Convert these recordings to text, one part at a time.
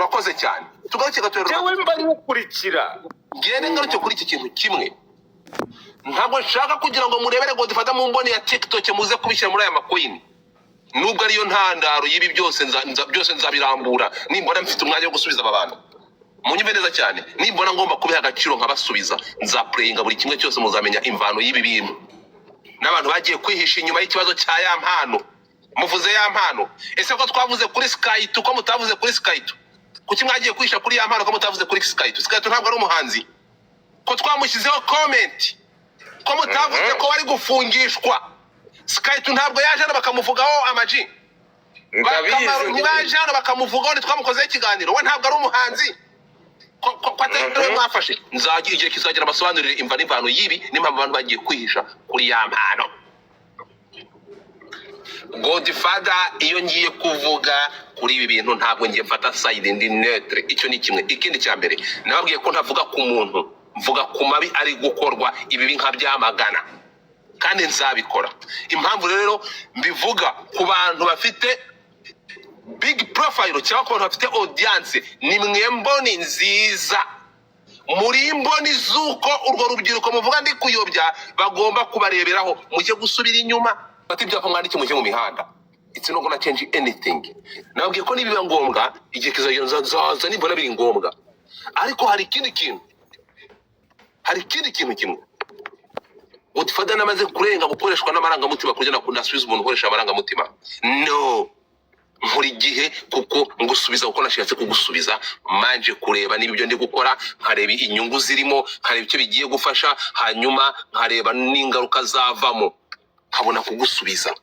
Urakoze cyane. Tugaruke gato rero. Jewe mba nkukurikira. Ngende ngaruke kuri iki kintu kimwe. Ntabwo nshaka kugira ngo murebere ngo dufate mu mboni ya TikTok, muze kubishyira muri aya makoyini, nubwo ariyo ntandaro y'ibi byose. Byose nzabirambura nimbona mfite umwanya wo gusubiza aba bantu. Munyumve neza cyane, nimbona ngomba kubiha agaciro nkabasubiza, nzapureyinga buri kimwe cyose, muzamenya imvano y'ibi bintu n'abantu bagiye kwihisha inyuma y'ikibazo cya ya mpano. Muvuze ya mpano, ese ko twavuze kuri Skyto, ko mutavuze kuri Skyto? Kuki mwagiye kwihisha kuri ya mpano, ko mutavuze kuri Skyto? Skyto ntabwo ari umuhanzi? Ko twamushyizeho comment, ko mutavuze ko wari gufungishwa? Skyto ntabwo yaje hano bakamuvugaho amaji? Ndabizi. Ntibaje hano bakamuvugaho? Ntitwamukozeho ikiganiro? We ntabwo ari umuhanzi? Ko atari we mwafashe? Nzagira igihe kizagera basobanurire imva n'imvano y'ibi n'impamvu abantu bagiye kwihisha kuri ya mpano. Godfather, iyo ngiye kuvuga kuri ibi bintu, ntabwo ngiye mfata side, ndi neutre. Icyo ni kimwe. Ikindi cya mbere, nababwiye ko ntavuga ku muntu, mvuga ku mabi ari gukorwa, ibibi nkabyamagana kandi nzabikora. Impamvu rero mbivuga ku bantu bafite big profile cyangwa ku bantu bafite audience, ni mwe mboni nziza, muri imboni z'uko urwo rubyiruko muvuga ndi kuyobya bagomba kubareberaho. Mujye gusubira inyuma, fata ibyapa mwandike, mujye mu mihanda. It's not gonna change anything. Nababwiye ko nibiba ngombwa, igihe kizagera, nzaza nimbona biri ngombwa. Ariko hari ikindi kintu kimwe. Godfather namaze kurenga gukoreshwa n'amarangamutima kugira ngo nasubize umuntu ukoresha amarangamutima. No nkora igihe kuko ngusubiza kuko nashatse kugusubiza, manje kureba niba ibyo ndi gukora, nkareba inyungu zirimo, nkareba icyo bigiye gufasha, hanyuma nkareba n'ingaruka zavamo, nkabona kugusubiza.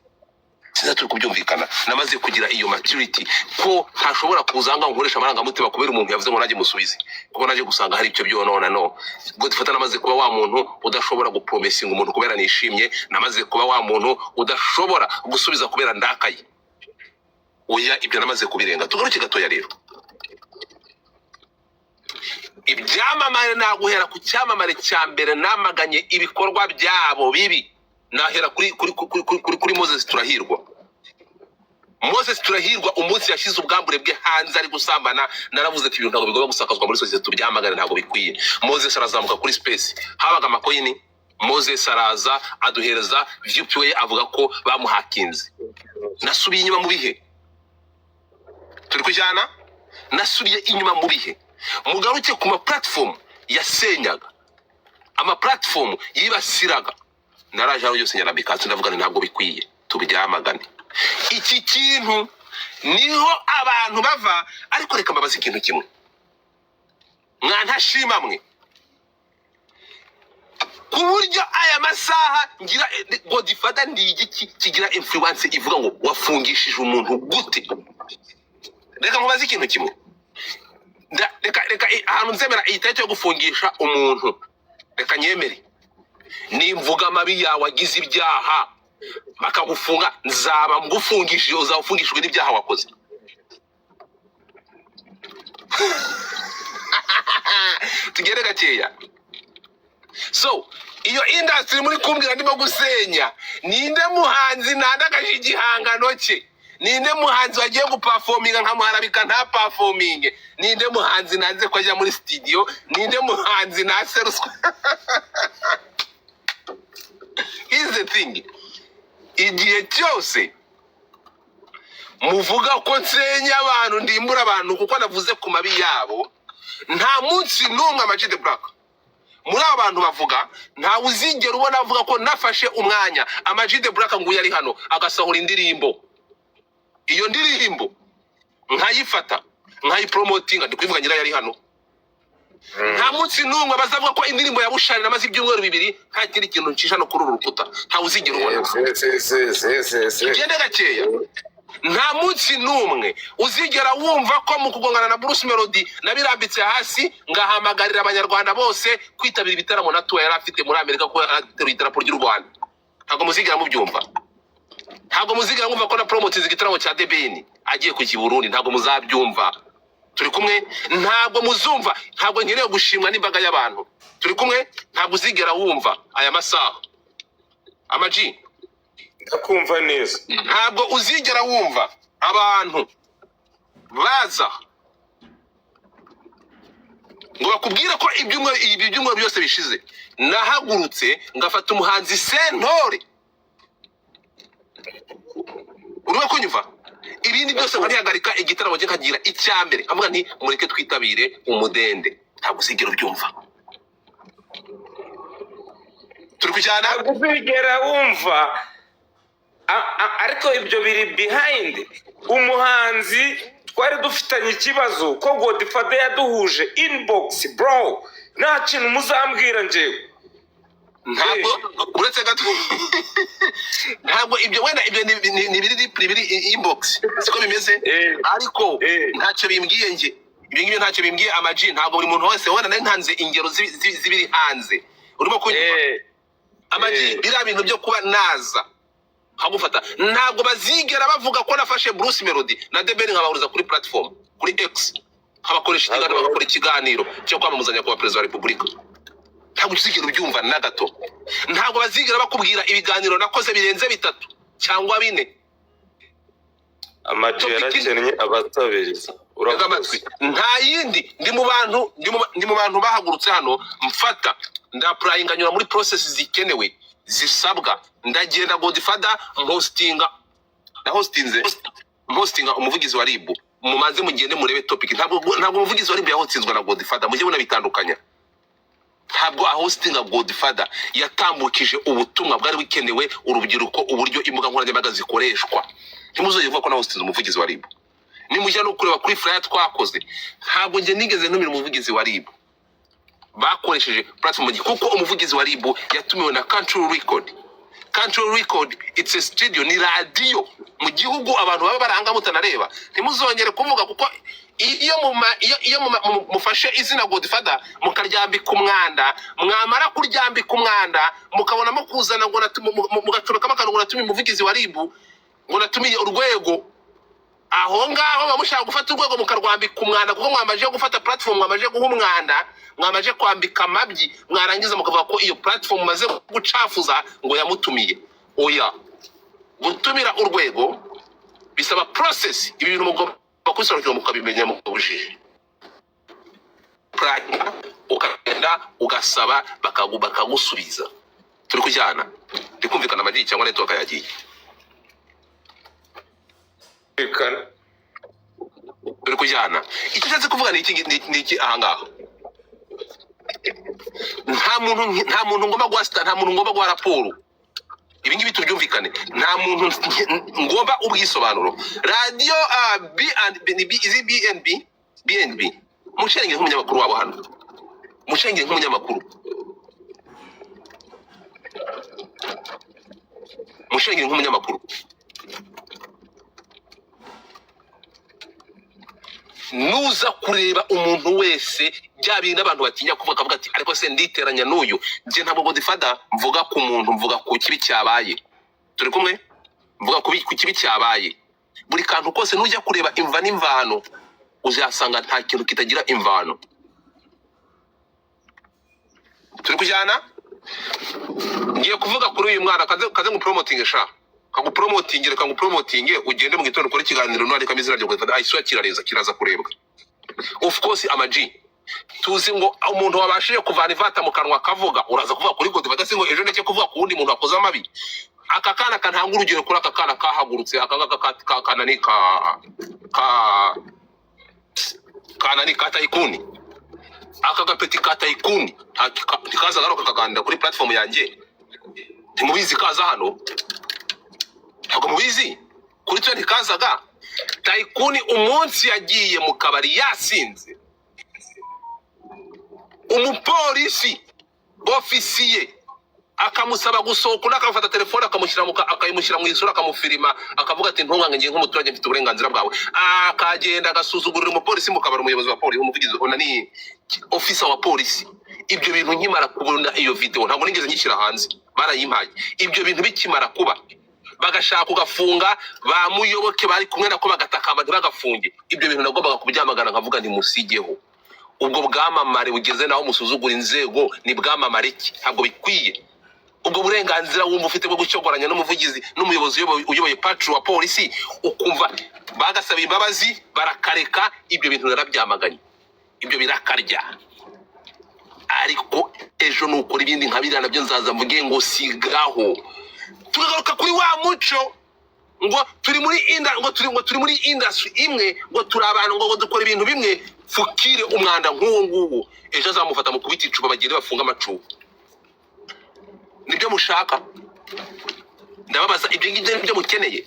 Sinzi turi kubyumvikana. Namaze kugira iyo maturity ko ntashobora kuza ngo nkoresha amarangamutima kubera umuntu yavuze ngo nanjye musubize, kuko naje gusanga hari icyo byonona. No Godfather, namaze kuba wa muntu udashobora gupromisinga umuntu kubera nishimye. Namaze kuba wa muntu udashobora gusubiza kubera ndakaye. Oya, ibyo namaze kubirenga. Tugaruke gatoya rero. Ibyamamare, naguhera ku cyamamare cya mbere namaganye ibikorwa byabo bibi. Nahera kuri Moses Turahirwa. Moses Turahirwa, umunsi yashyize ubwambure bwe hanze ari gusambana, naravuze ati: "Ibintu ntabwo bigomba gusakazwa muri sosiyete, tubyamagane, ntabwo bikwiye." Moses arazamuka kuri space, habaga amakoyini. Moses araza aduhereza view, avuga ko bamuhakinze. Nasubiye inyuma mu bihe, turi kujyana, nasubiye inyuma mu bihe. Mugaruke ku ma platform yasenyaga, ama platform yibasiraga, naraje aho yose nyarambika hasi, ndavuga nti: "Ntabwo bikwiye, tubyamagane." Iki kintu niho abantu bava. Ariko reka mbabaze ikintu kimwe, mwantashima mwe, ku buryo aya masaha ngira Godfather ndi igiki kigira influence ivuga ngo wafungishije umuntu gute? Reka nkubaze ikintu kimwe. Reka ahantu nzemera iyi tariki yo gufungisha umuntu, reka nyemere, nimvuga amabi yawe agize ibyaha bakagufunga, nzaba ngufungishije, uzaba ufungishijwe n'ibyaha wakoze. Tugende gakeya. So iyo industry muri kumbwira ndimo gusenya, ninde muhanzi nandagaje igihangano cye? Ninde muhanzi wagiye guperforminga nkamuharabika nta performinge? Ninde muhanzi nanze ko ajya muri studio? Ninde muhanzi nase ruswa? Here's the thing: igihe cyose muvuga ko nsenya abantu, ndimbura abantu kuko navuze ku mabi yabo, nta munsi n'umwe Ama G The Black muri aba bantu bavuga, ntawe uzigera ubona avuga ko nafashe umwanya Ama G The Black nguyu ari hano agasohora indirimbo, iyo ndirimbo nkayifata nkayipromotinga. Ndi kubivuga nyirayo ari hano. Nta munsi n'umwe bazavuga ko indirimbo ya Bushari namaze ibyumweru 2 nta kindi kintu ncisha no kuri uru rukuta. Ntawe uzigera ubona. Tugende gakeya. Nta munsi n'umwe uzigera wumva ko mu kugongana na Bruce Melody nabirambitse hasi, ngahamagarira Abanyarwanda bose kwitabira ibitaramo na tour yari afite muri Amerika, kuko yari ateruye idarapo ry'u Rwanda. Ntabwo muzigera mubyumva. Ntabwo muzigera mwumva ko na promotinze igitaramo cya The Ben agiye kujya i Burundi. Ntabwo muzabyumva. Turi kumwe? Ntabwo muzumva. Ntabwo nkeneye gushimwa n'imbaga y'abantu. Turi kumwe? Ntabwo uzigera wumva aya masaha, Ama G. Ndakumva neza. Ntabwo uzigera wumva abantu baza Ngo bakubwire ko ibi byumweru byose bishize nahagurutse ngafata umuhanzi Sentore, urimo kunyumva? Ibindi byose nkarihagarika, igitaramo cye nkagira icya mbere, nkavuga nti mureke twitabire umudende. Ntabwo uzigera ubyumva. Turi kujyana? Ntabwo uzigera wumva, ariko ibyo biri behind. Umuhanzi twari dufitanye ikibazo ko Godfather yaduhuje inbox, bro, nta kintu muzambwira njyewe. Ntabwo, uretse gato, ntabwo ibyo wenda ibyo ni biri deep, biri inbox, siko bimeze? Eh. Ariko ntacyo bimbwiye njye, ibyo ngibyo ntacyo bimbwiye, Ama-G. Ntabwo buri muntu wese, wenda nari ntanze ingero z'ibiri hanze, urimo kunyumva? Eh. Ama-G, biriya bintu byo kuba naza nkagufata, ntabwo bazigera bavuga ko nafashe Bruce Melody na The Ben nkabahuriza kuri platform, kuri X, nkabakoresha ikiganiro, bagakora ikiganiro cyo kwamamazanya kuba perezida wa repubulika. Ntabwo uzigera ubyumva na gato. Ntabwo bazigera bakubwira ibiganiro nakoze birenze bitatu cyangwa bine. Ama-G yarakennye abasabiriza. Tega amatwi. Urakoze. Nta yindi, ndi mu bantu bahagurutse hano, mfata nda-applyinga, nyura muri process zikenewe zisabwa, ndagenda Godfather mpostinga, nahostinze, mpostinga umuvugizi wa RIB. Mumaze mugende murebe topic. Ntabwo umuvugizi wa RIB yahostinzwe na Godfather, mujye munabitandukanya. Ntabwo ahostinga Godfather, yatambukije ubutumwa bwari bukenewe urubyiruko, uburyo imbuga nkoranyambaga zikoreshwa. Ntimuzongere kuvuga ko nahostinze umuvugizi wa RIB. Nimujya no kureba kuri flyer twakoze, ntabwo njye nigeze ntumira umuvugizi wa RIB. Bakoresheje platform, kuko umuvugizi wa RIB yatumiwe na Country Record. Country Record, it's a studio, ni radiyo mu gihugu abantu baba baranga mutanareba. Ntimuzongere kuvuga, kuko iyo mufashe izina Godfather mukaryambika umwanda, mwamara kuryambika umwanda mukabonamo kuzana ngo mugacurikamo akantu ngo natumiye umuvugizi wa RIB, ngo natumiye urwego. Aho ngaho muba mushaka gufata urwego mukarwambika umwanda, kuko mwamaze gufata platform, mwamaze guha umwanda, mwamaze kwambika amabyi, mwarangiza mukavuga ko iyo platform mumaze gucafuza ngo yamutumiye. Oya, gutumira urwego bisaba process. Ibi bintu mugomba kubisobanukirwa, mukabimenya mu bujiji. Pranga, ukagenda ugasaba, bakagusubiza. Turi kujyana? Ndi kumvikana, Ama-G, cyangwa network yagiye? Kumvikana. Turi kujyana? Icyo nshatse kuvuga ni iki, ni iki ahangaha: nta muntu ngomba guha nta muntu ngomba guha raporo. Ibi ngibi tubyumvikane, nta muntu ngomba ubwisobanuro. Radiyo B and B, ni B, izi BNB, BNB, mushenge nk'umunyamakuru wabo hano, mushenge nk'umunyamakuru, mushenge nk'umunyamakuru. Nuza kureba umuntu wese, bya bintu abantu batinya kuvuga, akavuga ati ariko se nditeranya n'uyu? Njye ntabwo Godfather mvuga ku muntu, mvuga ku kibi cyabaye. Turi kumwe? Mvuga ku kibi cyabaye. Buri kantu kose nujya kureba imva n'imvano, uzasanga nta kintu kitagira imvano. Turi kujyana? Ngiye kuvuga kuri uyu mwana. Kaze ngupromotinge sha, kagupromotinge, reka ngupromotinge. Ugende mu gitondo ukore ikiganiro nandikamo izina rya Godfather, ayisura kirareza, kiraza kurebwa. Of course, Ama-G, tuzi ngo umuntu wabashije kuvana ivata mu kanwa akavuga, uraza kuvuga kuri Godfather, si ngo ejo ndeke kuvuga ku wundi muntu wakoze amabi? Aka kana kantanga urugero kuri aka kana kahagurutse, aka ngaka ka kanani ka kanani ka Tayikuni, aka gapeti ka Tayikuni ntikaza hano kakaganira kuri platform yanjye? Ntimubizi? Kaza hano, ntabwo mubizi? Kuri twe ntikazaga? Tayikuni umunsi yagiye mu kabari yasinze, umupolisi ofisiye akamusaba gusohoka, undi akamufata telefone akayimushyira mu isura, akamufirima, akavuga ati ntungange, ngiye nk'umuturage mfite uburenganzira bwawe. Akagenda agasuzugurira umupolisi mu kabari, umuyobozi wa polisi, umuvugizi, ona ni ofisa wa polisi. Ibyo bintu nkimara kubona iyo video, ntabwo nigeze nyishyira hanze, barayimpaye. Ibyo bintu bikimara kuba, bagashaka kugafunga, ba Muyoboke bari kumwe nako bagatakamba ntibagafunge. Ibyo bintu nagombaga kubyamagana, nkavuga nti musigeho ubwo bwamamare bugeze naho musuzugura inzego. Ni bwamamare ki? Ntabwo bikwiye. Ubwo burenganzira wumva ufite bwo gucyogoranya n'umuvugizi n'umuyobozi uyoboye patrol wa polisi, ukumva bagasaba imbabazi barakareka. Ibyo bintu narabyamaganye, ibyo birakarya. Ariko ejo nukora ibindi nka biriya nabyo, nzaza mvuge ngo sigaho. Tukagaruka kuri wa muco ngo turi muri inda ngo turi muri industry imwe, ngo turi abantu, ngo dukora ibintu bimwe. Fukire umwanda nk'uwo nguwo, ejo azamufata mu kubita icupa, bagende bafunge amacupa. Nibyo mushaka? Ndababaza, ibyo ngibyo nibyo mukeneye?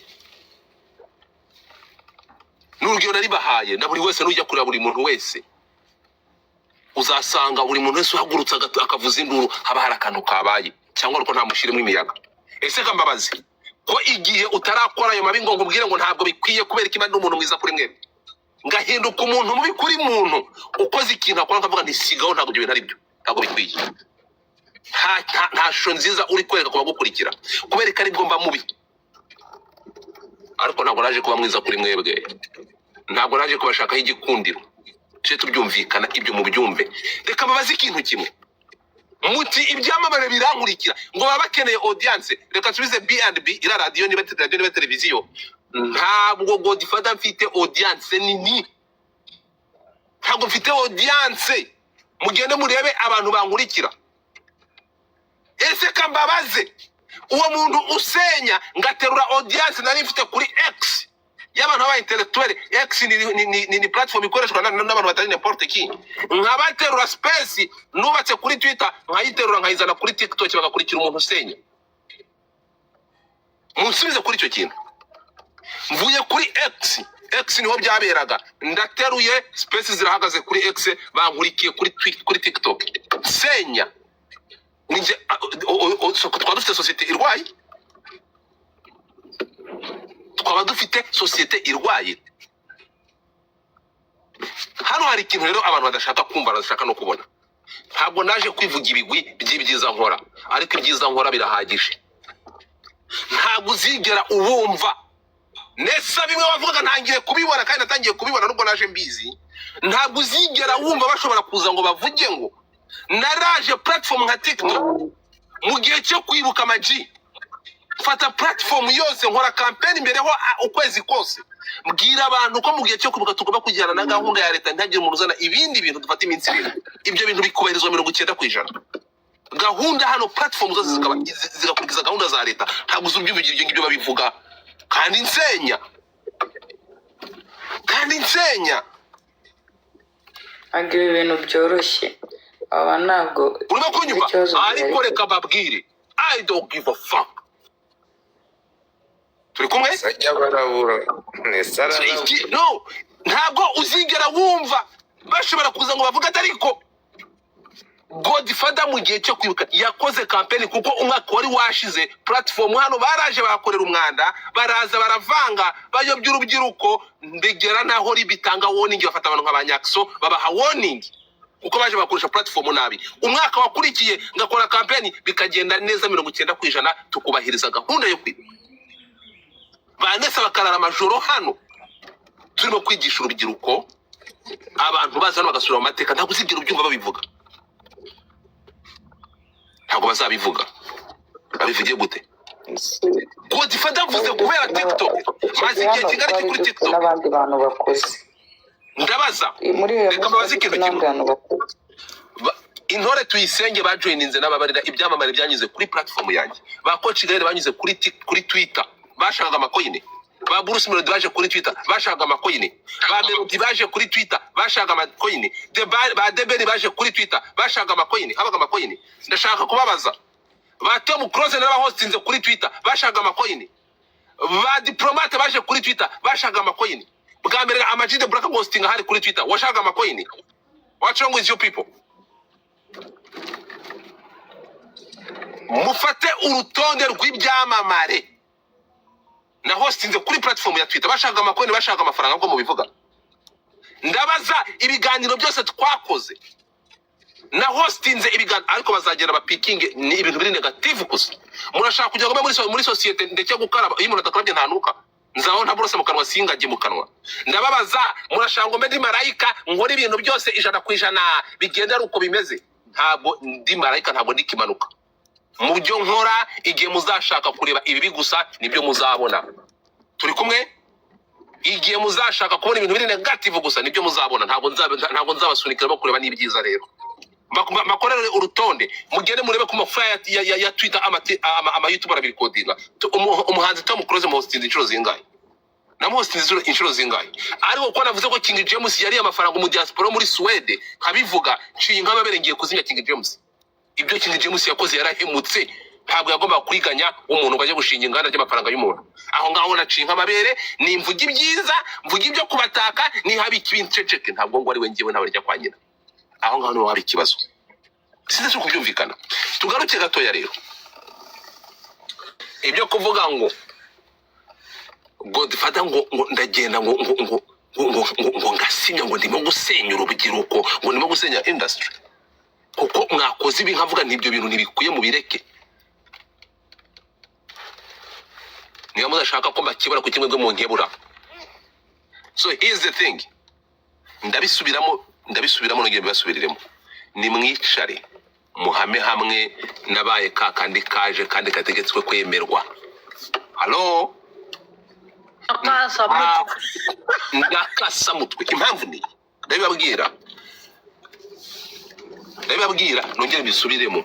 N'urugero naribahaye na buri wese, nujya kureba buri muntu wese, uzasanga buri muntu wese uhagurutse akavuza induru, haba hari akantu kabaye, cyangwa ariko ntamushyiremo imiyaga. Ese kambabazi, ko igihe utarakora ayo mabi ngo nkubwire ngo ntabwo bikwiye, kubera ko imana ni umuntu mwiza kuri mwebwe, ngahinduka umuntu mubi kuri muntu ukoze ikintu akora, nkavuga nti sigaho, ntabwo ibyo bintu ari byo, ntabwo bikwiye, nta shusho nziza uri kwereka ku bagukurikira, kubera ko aribwo mba mubi? Ariko ntabwo naje kuba mwiza kuri mwebwe, ntabwo naje kubashakaho igikundiro. Tujye tubyumvikana, ibyo mubyumve. Reka mbabaze ikintu kimwe. Muti ibyamamare birankurikira, ngo baba bakeneye audience. Reka nsubize B&B, iriya radiyo, niba radiyo niba televiziyo. Ntabwo Godfather mfite audience nini, ntabwo mfite audience. Mugende murebe abantu bankurikira. Ese kambabaze, uwo muntu usenya, ngaterura audience nari mfite kuri X y'abantu b'aba intellectuel. X ni platform ikoreshwa n'abantu batari n'importe qui. Nkabaterura space nubatse kuri Twitter, nkayiterura nkayizana kuri TikTok, bagakurikira umuntu usenya. Munsubize kuri icyo kintu. Mvuye kuri X, X niho byaberaga, ndateruye space zirahagaze kuri X, bankurikiye kuri TikTok senya. Ninjye twaba dufite sosiyete irwaye, twaba dufite sosiyete irwaye. Hano hari ikintu rero abantu badashaka kumva, badashaka no kubona. Ntabwo naje kwivuga ibigwi by'ibyiza nkora, ariko ibyiza nkora birahagije. Ntabwo uzigera ubumva nesa bimwe wavugaga. Ntangiye kubibona, kandi natangiye kubibona nubwo naje mbizi. Ntabwo uzigera wumva bashobora kuza ngo bavuge ngo naraje platform nka TikTok mu gihe cyo kwibuka amaji, mfata platform yose, nkora campaign imbere ho ukwezi kose, mbwira abantu ko mu gihe cyo kwibuka tugomba kujyana na gahunda ya leta, ntihagire umuntu uzana ibindi bintu, dufata iminsi 2. Ibyo bintu bikubahirizwa 90%. Gahunda hano, platform zose zigakurikiza gahunda za leta. Ntabwo uzi ubyumva, ibyo ngibyo babivuga kandi nsenya, kandi nsenya. Ntabwo ibi bintu byoroshye, aba ntabwo Urimo kunyumva? ikibazo Ariko gihari. reka mbabwire, I don't give a fuck. Turi kumwe? Sajya barabura ni So, sararabura. No, ntabwo uzigera wumva bashobora kuza ngo bavuge ati ariko Godfather mu gihe cyo kwibuka yakoze campaign, kuko umwaka wari washize platform hano baraje bahakorera umwanda, baraza baravanga, bayobya urubyiruko, mbigera naho ribitanga warning, bafata abantu nka ba Nyakso babaha warning kuko baje bakoresha platform nabi. Umwaka wakurikiye ngakora campaign, bikagenda neza 90%, tukubahiriza gahunda yo kwibuka. Banesa bakarara amajoro hano turimo kwigisha urubyiruko, abantu baza hano bagasubira mu mateka. Ntabwo uzigera ubyumva babivuga, ntabwo bazabivuga. Babivugiye gute? Godfather mvuze kubera TikTok, maze igihe kingana iki twari kuri dufite TikTok? n'abandi bantu bakuze. Ndabaza. Muri iyo Reka minsi mbabaze twari ikintu dufite n'abandi kimwe. bantu bakuze. Intore Tuyisenge bajoyininze n'ababarira ibyamamare byanyuze kuri platform yanjye, ba Coach Gael banyuze kuri Twitter bashakaga amakoyine, ba Bruce Melody baje kuri Twitter bashakaga amakoyine, ba Melody baje kuri Twitter bashakaga amakoyine, ba Debeli baje kuri Twitter bashakaga amakoyine, habaga amakoyine. Ndashaka kubabaza, ba Tom Close n'abahostinze kuri Twitter bashakaga amakoyine, ba Diplomate baje kuri Twitter bashakaga amakoyine. Bwa mbere Ama G The Black hosting hari kuri Twitter washakaga amakoyine. What's wrong with you people? Mufate urutonde rw'ibyamamare na hostinze kuri platform ya Twitter bashaka amakoyini, bashaka amafaranga, nkuko mubivuga. Ndabaza, ibiganiro byose twakoze na hostinze ibiganiro, ariko bazagera bapikinge ni ibintu biri negative gusa. Murashaka kugira ngo mbe muri sosiyete ndeke gukaraba? Iyo umuntu adakarabye ntanuka. Nzaho nta burose mu kanwa, singage mu kanwa. Ndababaza, murashaka ngo mbe ndi marayika, nkore ibintu byose 100% bigenda ari uko bimeze? Ntabwo ndi marayika, ntabwo ndi kimanuka mu byo nkora. Igihe muzashaka kureba ibibi gusa nibyo muzabona. Turi kumwe? Igihe muzashaka kubona ibintu biri negative gusa nibyo muzabona. Ntabwo nzabasunikira bo kureba n'ibyiza. Rero Mbakorere urutonde, mugende murebe ku mafaranga ya Twitter, ama YouTube arabirecordinga. Umuhanzi Tom Close muhostinze inshuro zingahe? Namuhostinze inshuro zingahe? Ariko ko navuze ko King James yariye amafaranga mu diaspora muri Suwede, nkabivuga nciye nk'amabere, ngiye kuzimya King James. Ibyo King James yakoze, yarahemutse, ntabwo yagombaga kuriganya umuntu ngo ajye gushinga inganda ry'amafaranga y'umuntu. Aho ngaho naciye nk'amabere. Nimvuga ibyiza, mvuga ibyo kubataka, nihaba ikibi nceceke. Ntabwo ngo ari we, ngewe ntabwo rya kwa nyina. Aho ngaho niho haba ikibazo. Sinzi si kubyumvikana. Tugaruke gatoya rero, ibyo kuvuga ngo Godfather ngo ndagenda ngo ngasinya, ngo ndimo gusenya urubyiruko, ngo ndimo gusenya industry kuko mwakoze ibi, nkavuga nti ibyo bintu ntibikwiye, mubireke. Niba mudashaka ko mbakebura, ku kimwe mu nkebura. So here's the thing, ndabisubiramo, ndabisubiramo, nongeye mbibasubiriremo. Nimwicare muhame hamwe, nabaye ka kandi kaje kandi kategetswe kwemerwa. Halo? Akasamutwe. Ndakasamutwe. Impamvu ni ndabibabwira, ndabibabwira, nongere mbisubiremo.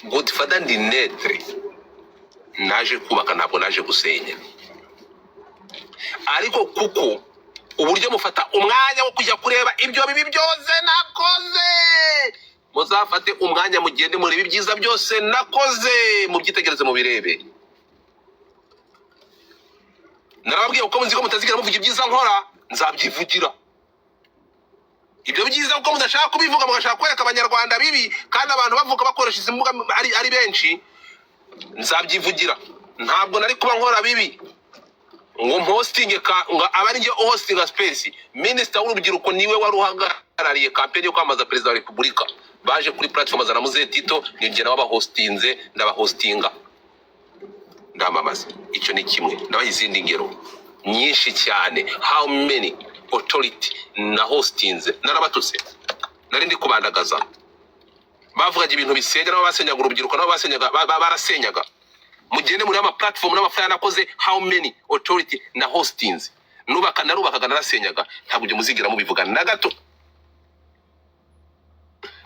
Godfather ndi netre, naje kubaka, ntabwo naje gusenya. Ariko kuko uburyo mufata umwanya wo kujya kureba ibyo bibi byose nakoze, muzafate umwanya mugende murebe ibyiza byose nakoze, mubyitegereze, mubirebe. Narababwiye, kuko muzi ko mutazigera muvuga ibyiza nkora, nzabyivugira ibyo byiza, kuko mudashaka kubivuga, mugashaka kwereka Abanyarwanda bibi, kandi abantu bavuga bakoresha izi mbuga ari benshi. Nzabyivugira. Ntabwo nari kuba nkora bibi ngo mpostinge ngo abe ari njye uhostinga space. Minisita w'urubyiruko niwe wari uhagarariye kampeni yo kwamamaza Perezida wa Repubulika. Baje kuri platform za Muzehe Tito, ni njye nababahostinze, ndabahostinga, ndamamaza. Icyo ni kimwe. Ndabaha izindi ngero nyinshi cyane. How many authority na hostinze? Narabatutse? Nari ndi kubandagaza? Bavugaga ibintu bisenya, nabo basenyaga urubyiruko, nabo basenyaga, barasenyaga. Mugende muri ama platform n'amafaranga nakoze, how many authority na hostings? Nubaka, narubakaga, narasenyaga? Ntabwo ibyo muzigira mubivuga na gato.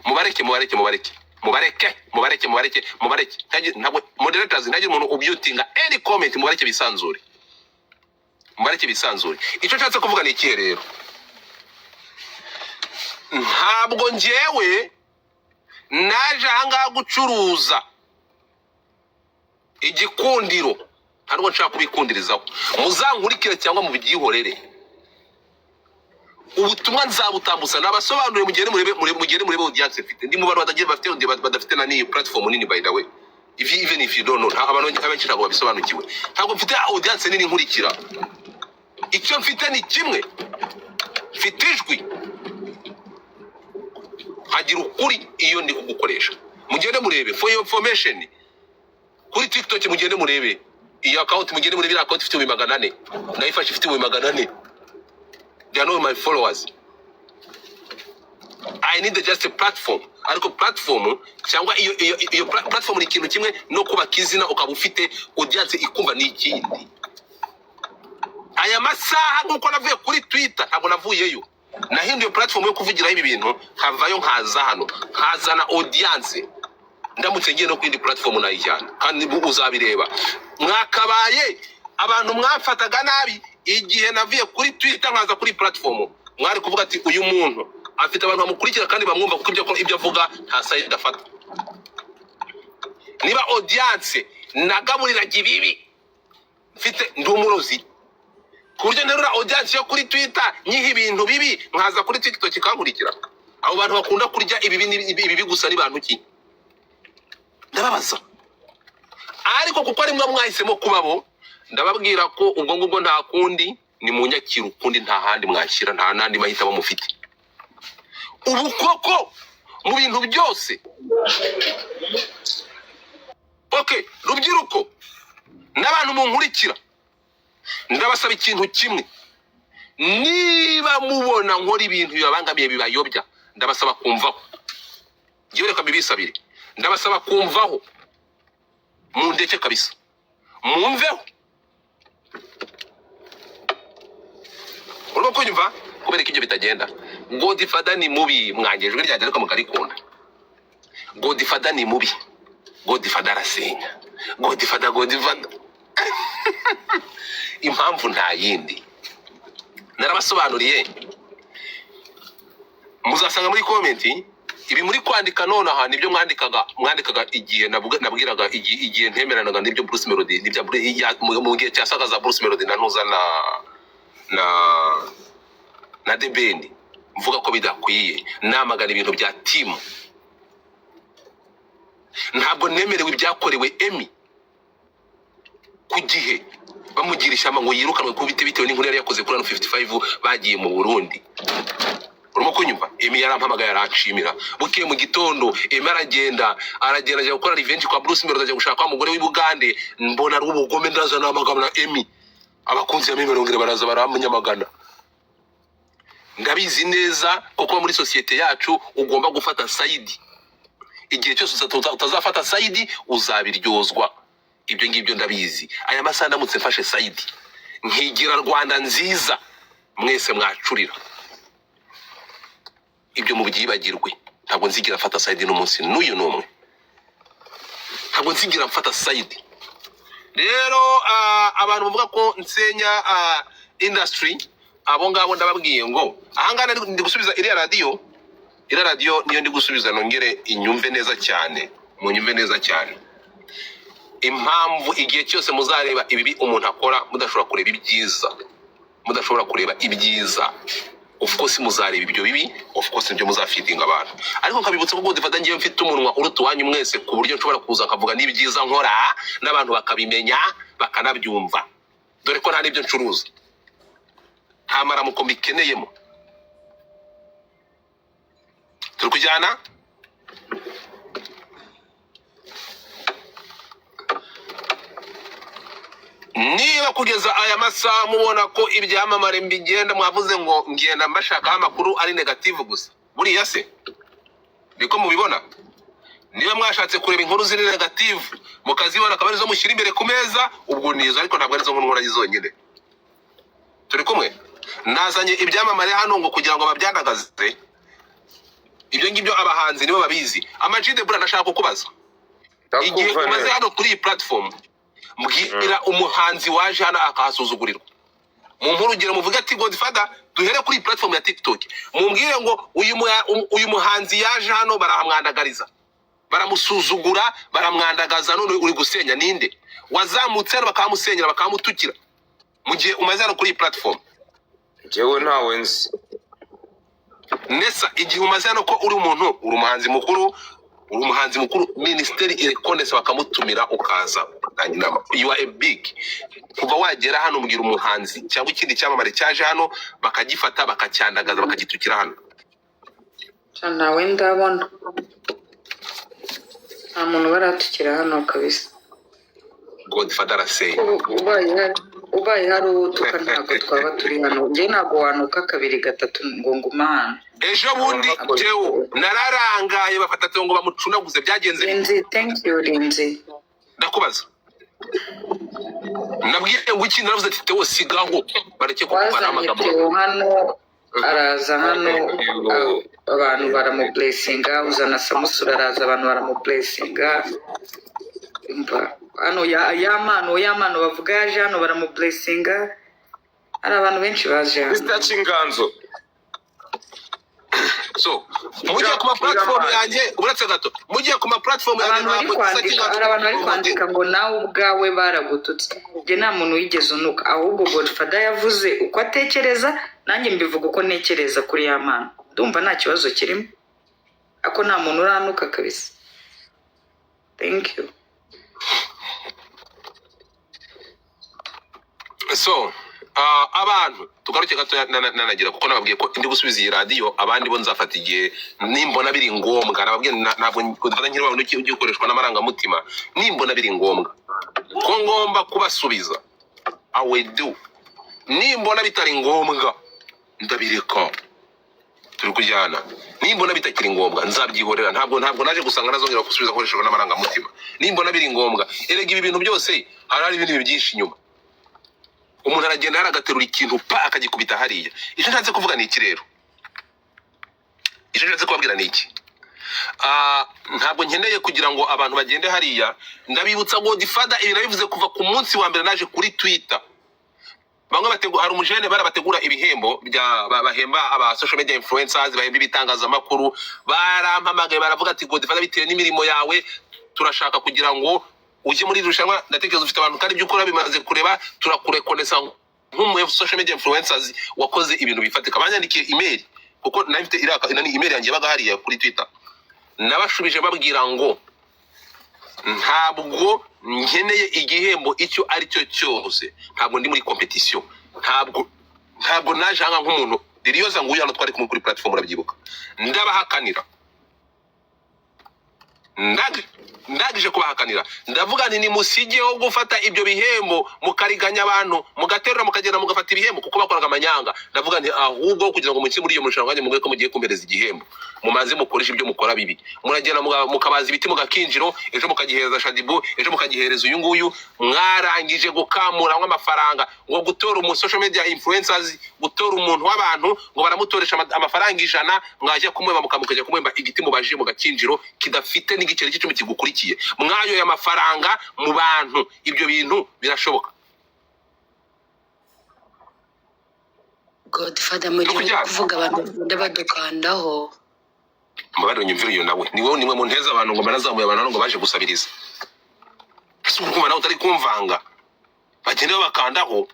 Mubareke, mubareke, mubareke, mubareke, mubareke, mubareke, mubareke. Ntabwo moderators, ntagire umuntu ubyutinga any comment. Mubareke bisanzure, mubareke bisanzure. Icyo nshatse kuvuga ni ikihe rero? Ntabwo njyewe naje ahangaha gucuruza igikundiro, ntabwo nshaka kubikundirizaho. Muzankurikire cyangwa mubyihorere, ubutumwa nzabutambutsa, nabasobanuriye. Mugende murebe, mugende murebe audience mfite. Ndi mu bantu batagira, bafite, badafite na niyi platform nini. By the way, even if you don't know, abantu benshi ntabwo babisobanukiwe. Ntabwo mfite audience nini nkurikira. Icyo mfite ni kimwe: mfite ijwi, nkagira ukuri iyo ndi kugukoresha. Mugende murebe, for your information, kuri TikTok mugende murebe iyo account, mugende murebe iriya account ifite 400,000. Nayifashe ifite 400,000. They are not my followers. I need just a platform. Ariko platform cyangwa iyo platform ni ikintu kimwe, no kubaka izina ukaba ufite audience ikumva ni ikindi. Aya masaha, nk'uko navuye kuri Twitter, ntabwo navuyeyo, nahinduye platform yo kuvugiraho ibi bintu, nkavayo nkaza hano, nkazana audience. Ndamutse ngiye no ku yindi platform nayijyana, kandi uzabireba. Mwakabaye abantu mwamfataga nabi igihe navuye kuri Twitter nkaza kuri platform, mwari kuvuga ati uyu muntu afite abantu bamukurikira kandi bamwumva, kuko ibyo akora, ibyo avuga, nta side afata. Niba audience nagaburiraga ibibi mfite, ndi umurozi ku buryo nterura audience yo kuri Twitter nyiha ibintu bibi, nkaza kuri TikTok ikankurikira? Abo bantu bakunda kurya ibibi ibibi gusa ni bantu ki? Ndababaza. Ariko kuko ari mwe mwahisemo kubabo, ndababwira ko ubwo ngubwo nta kundi, ni mu nyakira ukundi, nta handi mwashyira, nta n'andi mahitamo mufite. Ubu koko mu bintu byose, okay, rubyiruko n'abantu munkurikira, ndabasaba ikintu kimwe: niba mubona nkora ibintu bibabangamiye, bibayobya, ndabasaba kumvaho. Ngewe reka mbibisabire, ndabasaba kumvaho, mundeke kabisa, mumveho. Urimo kunyumva? Kubera ko ibyo bitagenda. Godfather ni mubi. Mwange ijwi ryanjye ariko mukarikunda. Godfather ni mubi, Godfather arasenya. Godfather, Godfather, impamvu nta yindi, narabasobanuriye. Muzasanga muri comment ibi muri kwandika nonaha nibyo mwandikaga igihe nabwiraga igihe ntemeranaga n'ibyo Bruce Melody, n'ibya mu gihe cya saga za Bruce Melody na Ntuza na The Ben, mvuga ko bidakwiye, namagana ibintu bya team. Ntabwo nemerewe ibyakorewe Emmy ku gihe bamugira ishyamba ngo yirukanwe ku biti bitewe n'inkuru yari yakoze kuri hano 55 bagiye mu Burundi. Urimo kunyumva? Emmy yarampamagaye, aranshimira. Bukeye mu gitondo Emmy aragenda ajya gukora revenge kwa Bruce Melody, ajya gushaka wa mugore w'i Bugande. Mbona ari ubugome, ndaza namagana Emmy. Abakunzi ya Emmy barongera baraza baramunyamagana. Ndabizi neza ko kuba muri sosiyete yacu ugomba gufata side. Igihe cyose utazafata side uzabiryozwa. Ibyo ngibyo ndabizi. Aya masaha ndamutse mfashe side nkigira Rwanda nziza, mwese mwacurira. Ibyo mubyibagirwe. Ntabwo nzigira mfata side n'umunsi n'uyu n'umwe, ntabwo nzigira mfata side. Rero abantu bavuga ko nsenya industry, abo ngabo ndababwiye ngo ahangaha ndi gusubiza iriya radiyo. Iriya radiyo niyo ndi gusubiza. Nongere inyumve neza cyane, munyumve neza cyane. Impamvu igihe cyose muzareba ibibi umuntu akora, mudashobora kureba ibyiza, mudashobora kureba ibyiza, of course muzareba ibyo bibi, of course nibyo muzafeedinga abantu. Ariko nkabibutsa ko Godfather ngewe mfite umunwa uruta uwanyu mwese, ku buryo nshobora kuza nkavuga n'ibyiza nkora n'abantu bakabimenya, bakanabyumva, dore ko nta n'ibyo ncuruza, nta maramuko mbikeneyemo. Turi kujyana. Niba kugeza aya masaha mubona ko ibyamamare mbigenda, mwavuze ngo ngenda mbashakaho amakuru ari negative gusa, buriya se niko mubibona? Niba mwashatse kureba inkuru ziri negative mukazibona, akaba arizo mushyira imbere ku meza, ubwo nizo, ariko ntabwo arizo nkuru nkora zonyine. Turi kumwe? Nazanye ibyamamare hano ngo kugira ngo babyandagaze? Ibyo ngibyo abahanzi nibo babizi. Ama G The Black, ndashaka kukubaza igihe Ndakumva umaze neza. hano kuri iyi platform, mbwira umuhanzi waje hano akahasuzugurirwa. Mu urugero, muvuge ati Godfather, duhere kuri iyi platform ya TikTok, mumbwire ngo uyu muhanzi yaje hano barahamwandagariza, baramusuzugura, baramwandagaza, none uri gusenya. Ninde wazamutse hano bakamusenyera, bakamutukira mu gihe umaze hano kuri iyi platform? Njyewe ntawe nzi. Nesa, igihe umaze hano, ko uri umuntu, uri umuhanzi mukuru, uri umuhanzi mukuru, minisiteri irekonesa bakamutumira, ukaza ugatanga inama, you are a big. Kuva wagera hano, mbwira umuhanzi cyangwa ikindi cyamamare cyaje hano bakagifata, bakacyandagaza, bakagitukira hano. Sha, ntawe ndabona, nta muntu baratukira hano kabisa. Godfather arasenya. Ubaye hari uwo utuka ntabwo twaba turi hano. Njye ntabwo wanuka kabiri gatatu ngo ngume hano. Ejo bundi jewe nararangaye, bafata Theo ngo bamucunaguze. Byagenze bite? Linzi, thank you Linzi. Ndakubaza, nabwiye ngo iki? Naravuze ati: "Theo, sigaho, bareke kukuvanaho Wazanye amagambo." Theo hano, araza hano, abantu baramublessinga. Uzana Samusura, araza, abantu baramublessinga. Umva hano ya mpano bavuga yaje hano baramublessinga. Hari abantu benshi baje hano. Mr Cyinganzo. So mugiye ku ma platform yanjye, uretse gato, mugiye ku ma platform yanjye, Abantu bari ntabwo gisa kwandika, cy'inganzo. hari abantu bari kwandika ngo nawe ubwawe baragututse. Njye nta muntu wigeze unuka, ahubwo Godfather yavuze uko atekereza, nanjye mbivuga uko ntekereza kuri ya mpano. Ndumva nta kibazo kirimo, ariko nta muntu uranuka kabisa. Thank you. So abantu tugaruke gato nanagira, kuko nababwiye ko ndi gusubiza iyi radiyo. Abandi bo nzafata igihe nimbona biri ngombwa. Nababwiye ntabwo dufata nkiri wa wundi ugikoreshwa n'amarangamutima. Nimbona biri ngombwa ko ngomba kubasubiza, I will do. Nimbona bitari ngombwa ndabireka. Turi kujyana? Nimbona bitakiri ngombwa nzabyihorera. Ntabwo naje gusanga nazongera gusubiza nkoreshejwe n'amarangamutima. Nimbona biri ngombwa, erega ibi bintu byose hari ibindi byinshi inyuma. Umuntu aragenda hariya agaterura ikintu pa akagikubita hariya. Icyo nshatse kuvuga ni iki rero? Icyo nshatse kubabwira ni iki? Ntabwo nkeneye kugira ngo abantu bagende hariya. Ndabibutsa Godfather, ibi nabivuze kuva ku munsi wa mbere naje kuri Twitter. Bamwe bategura, hari umujene barabategura ibihembo bya bahemba aba social media influencers, bahemba ibitangazamakuru. Barampamagaye, baravuga ati: "Godfather, bitewe n'imirimo yawe, turashaka kugira ngo ujye muri iri rushanwa. Ndatekereza ufite abantu kandi ibyo ukora bimaze kureba, turakurekonesa nk'umu social media influencers wakoze ibintu bifatika." Banyandikiye email, kuko nari mfite iriya nani, email yanjye yabaga hariya kuri Twitter. Nabashubije babwira ngo ntabwo nkeneye igihembo icyo ari cyo cyose, ntabwo ndi muri competition, ntabwo naje aha nk'umuntu Liliyoza. Nguyu hano twari kumwe kuri platform, urabyibuka. Ndabahakanira. Ndangije kubahakanira, ndavuga nti: "Nimusigeho gufata ibyo bihembo mukariganya abantu, mugaterura, mukagenda mugafata ibihembo," kuko bakoraga amanyanga. Ndavuga nti: "Ahubwo kugira ngo mukire muri iyo marushanwa, muge ko mugiye kumpereza igihembo, mumaze mukoresha ibyo mukora bibi. Muragenda mukabaza ibiti mu gakinjiro, ejo mukagihereza Shaddyboo, ejo mukagihereza uyu nguyu. Mwarangije gukamuramo amafaranga ngo gutora umu social media influencers, gutora umuntu w'abantu ngo baramutoresha amafaranga 100, mwajya kumuhemba mukajya kumuhemba igiti mubajije mu gakinjiro kidafite n'igiceri cy'icumi kigukurikiye. Mwayoye amafaranga mu bantu. Ibyo bintu birashoboka?" Godfather, mu gihe uri Kuryama. kuvuga, abantu bagenda badukandaho. Mbabarire unyumvire, uyu nawe ni wowe, nimwe munteza abantu ngo banazamuye abantu hano ngo baje gusabiriza. Ese urumva nawe utari kumvanga? Bagende babakandaho.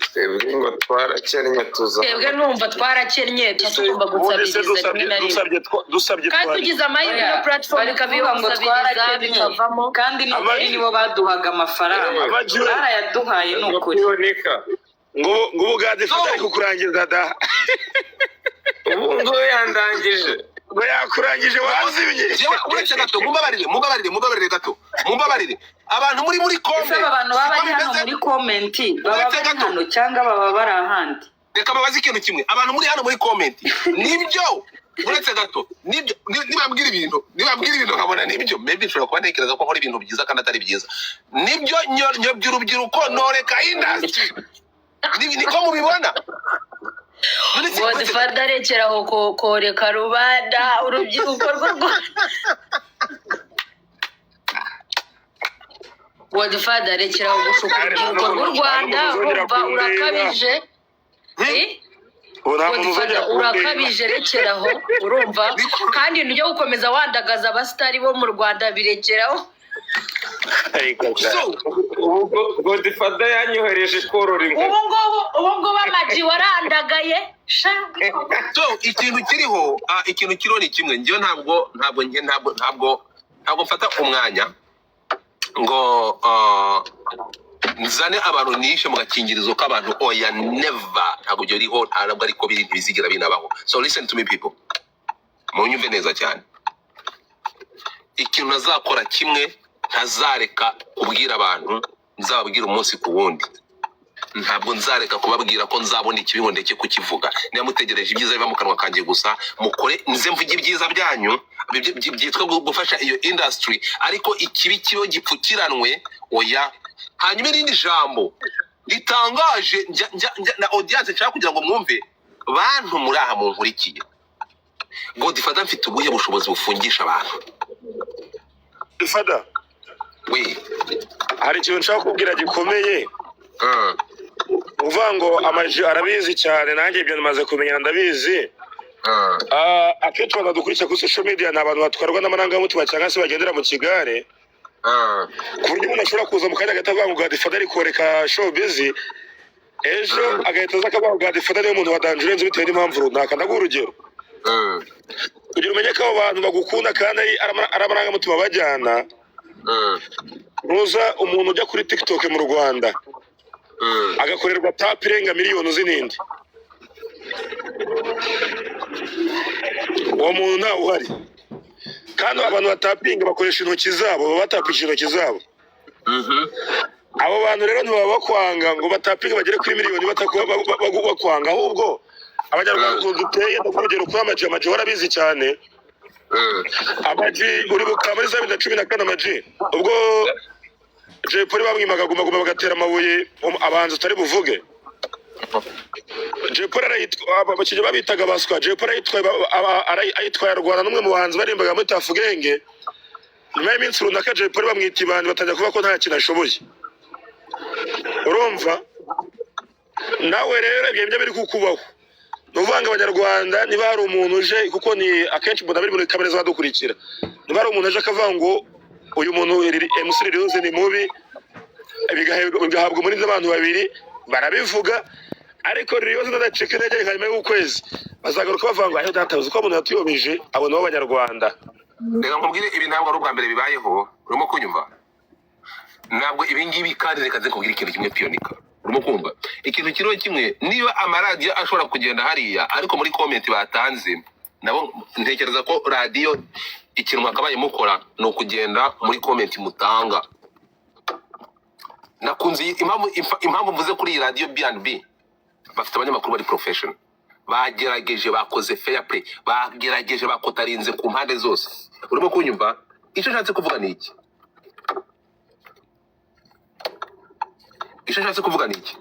Twebwe ngo twarakennye tuza Twebwe numva twarakennye, tuba tugomba Ubundi se gusabiriza dusabye rimwe na rimwe. dusabye Kandi twari tugize amahirwe, Oya, ino platform bari ikaba iyo kuvuga ngo gusabiriza twarakennye bikavamo. kandi ni ukuri, nibo baduhaga amafaranga. Abagiwe. Barayaduhaye, ni ukuri. Kuboneka. Ngo ubu Godfather ari kukurangiza da. Ubu ngubu yandangije. Ngo yakurangije, wazimye. Jewe uretse gato, mumbabarire, mumbabarire, mumbabarire gato, mumbabarire. Abantu muri Ese comment, aba bantu baba siko bari hano bimeze? muri comment, baba Uretse bari gato. hano cyangwa baba bari ahandi? Reka babaze ikintu kimwe abantu muri hano muri comment. Nibyo, uretse gato, nibyo, nibambwira ibintu nkabona nibyo, maybe nshobora kuba ntekereza ko nkora ibintu byiza kandi atari byiza. Nibyo, nyobya urubyiruko, noreka industry. Niko mubibona? None se uretse gato. Godfather, rekeraho koreka rubanda, urubyiruko rw'u Rwanda. Godfather, rekeraho gushuka urubyiruko rw'u Rwanda. Urumva urakabije. Eh? Ubu nta muntu Godfather, uzongera kundeba. urakabije, rekeraho. Urumva kandi ntujya gukomeza wandagaza abasitari bo mu Rwanda, birekeraho. Ariko So Ubu Godfather yanyohereje korora Ubu inkoko. ngubu, ubu ngubu amaji warandagaye sha. So ikintu kiriho, ikintu kiriho ni kimwe. Njyewe ntabwo nge ntabwo mfata umwanya ngo nzane abantu nishe mu gakingirizo k'abantu. Oya, never. Ntabwo ibyo biriho, ntabwo ariko biri, ntibizigera binabaho. So listen to me, people, munyumve neza cyane. Ikintu ntazakora kimwe, ntazareka kubwira abantu, nzababwira umunsi ku wundi. Ntabwo nzareka kubabwira ko nzabona ikibi ngo ndeke kukivuga. Niba mutegereje ibyiza biva mu kanwa kanjye gusa, mukore nze mvuge ibyiza byanyu byitwa gufasha iyo industry, ariko ikibi kiba gipfukiranwe, oya. Hanyuma irindi jambo ritangaje njya na audience nshaka kugira ngo mwumve, bantu muri aha munkurikiye: Godfather, mfite ubuhe bushobozi bufungisha abantu? Fada, We. hari ikintu nshaka kubwira gikomeye. Uvuga ngo amaji arabizi cyane, nanjye ibyo namaze kumenya, ndabizi. Akenshi abantu badukurikira kuri social media ni abantu batwarwa n'amarangamutima cyangwa se bagendera mu kigare, ku buryo umuntu ashobora kuza mu kanya gato avuga ngo Godfather ari koreka showbiz, ejo agahita aza akavuga ngo Godfather niwe muntu wa danger urenze, bitewe n'impamvu runaka. Ndaguha urugero kugira umenye ko abo bantu bagukunda kandi ari amarangamutima bajyana. Ntuza umuntu ujya kuri TikTok mu Rwanda agakorerwa tap irenga miliyoni, uzi ninde uwo muntu? Ntawe uhari. Kandi abantu batapinga bakoresha intoki zabo, baba batapisha intoki zabo. Abo bantu rero ntibaba bakwanga ngo batapinge bagere kuri miliyoni bakwanga. Ahubwo Abanyarwanda ukuntu duteye, ndaguha urugero kuri Amaji. Amaji warabizi cyane. Amaji, uribuka muri za 2014, Amaji, ubwo Jay Polly bamwimaga Guma Guma, bagatera amabuye abahanzi utari buvuge? Jay Polly abakiriya babitaga baswa. Jay Polly ayitwaye ayitwaye arwana n'umwe mu bahanzi barimbaga muri Tuff Gang. Nyuma y'iminsi runaka Jay Polly bamwita ibandi, batangira kuvuga ko nta kintu ashoboye. Urumva nawe rero ibyo ngibyo biri kukubaho, ni ukuvuga ngo Abanyarwanda, niba hari umuntu uje, kuko ni akenshi mbona biri muri kamere z'abadukurikira, niba hari umuntu uje akavuga ngo uyu muntu MC Liliose ni mubi, bigahabwa umurinzi abantu babiri barabivuga, ariko Liliose nadacika intege, nka nyuma y'ukwezi bazagaruka bavuga ngo ayo data, uzi ko umuntu yatuyobeje. Abo nabo Abanyarwanda. Reka nkubwire, ibi ntabwo ari ubwa mbere bibayeho. Urimo kunyumva? Ntabwo ibi ngibi, kandi reka nze nkubwire ikintu kimwe, piyonika. Urimo kumva ikintu kiriho kimwe? Niba amaradiyo ashobora kugenda hariya, ariko muri comment batanze nabo, ntekereza ko radiyo ikintu mwakabaye mukora ni ukugenda muri comment mutanga. Nakunze impamvu mvuze kuri iyi radiyo B&B, bafite abanyamakuru bari professional, bagerageje, bakoze fair play, bagerageje bakotarinze ku mpande zose. Urimo kunyumva? Icyo nshatse kuvuga ni iki? Icyo nshatse kuvuga ni iki?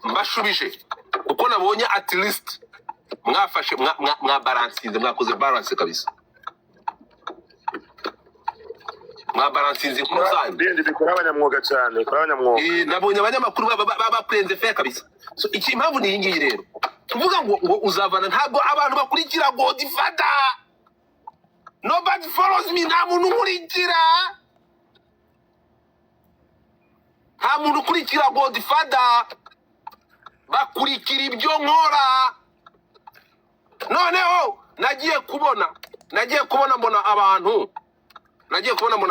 Mbashubije kuko nabonye at least mwafashe mwa balansinze, mwakoze balance kabisa, mwabalansinze inkuru zanyu. Bindi bikora abanyamwuga cyane, bikora abanyamwuga. Nabonye abanyamakuru bapurenze fair kabisa. So iki, impamvu ni iyi ngiyi rero, tuvuga ngo uzavana, ntabwo abantu bakurikira Godfather. Nobody follows me. Nta muntu unkurikira, nta muntu ukurikira Godfather, bakurikira ibyo nkora. Noneho nagiye kubona mbona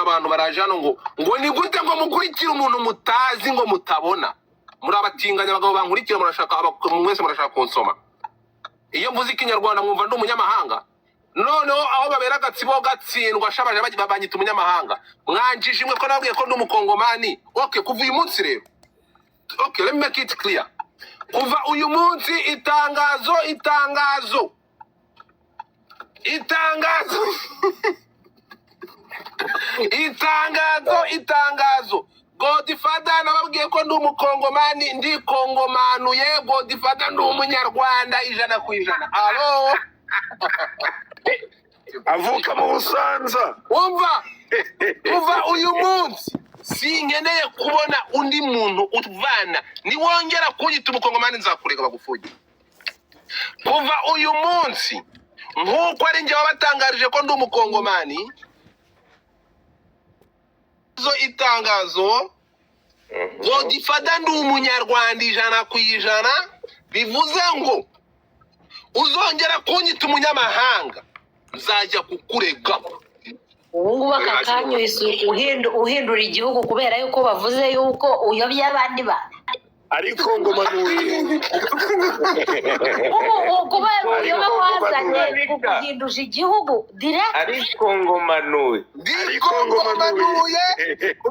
abantu baraje hano ngo ni gute ngo mukurikire umuntu mutazi, ngo mutabona? Muri abatinganya, abagabo bankurikira, murashaka mwese murashaka kunsoma. Iyo mvuze Ikinyarwanda mwumva ndi umunyamahanga. Noneho aho babera agatsibo gatsindwa shabaje banyita umunyamahanga. Mwanjije imwe ko nababwiye ko ndi Umukongomani. Okay, kuva uyu munsi rero, okay, let me make it clear, kuva uyu munsi, itangazo, itangazo, itangazo, itangazo, itangazo: Godfather nababwiye ko ndi Umukongomani, ndi kongomanuye. Godfather ndi Umunyarwanda 100%. Alo. Avuka mu Busanza. Umva, kuva uyu munsi sinkeneye kubona undi muntu uvana. Niwongera kunyita Umukongomani nzakurega bagufunge. Kuva uyu munsi, nk'uko ari njye wabatangarije ko ndi Umukongomani, zo itangazo: Godfather ndi Umunyarwanda 100%. Bivuze ngo uzongera kunyita umunyamahanga nzajya kukurega. Ubu ngubu aka kanya uhise uhindura igihugu kubera yuko bavuze yuko uyobye abandi bantu. Ariko ngo manuye. Ubu kubera ubuyobe wazanye Ariko guhinduje igihugu direct. Ariko ngo manuye. Ndiko ngo manuye, ndiko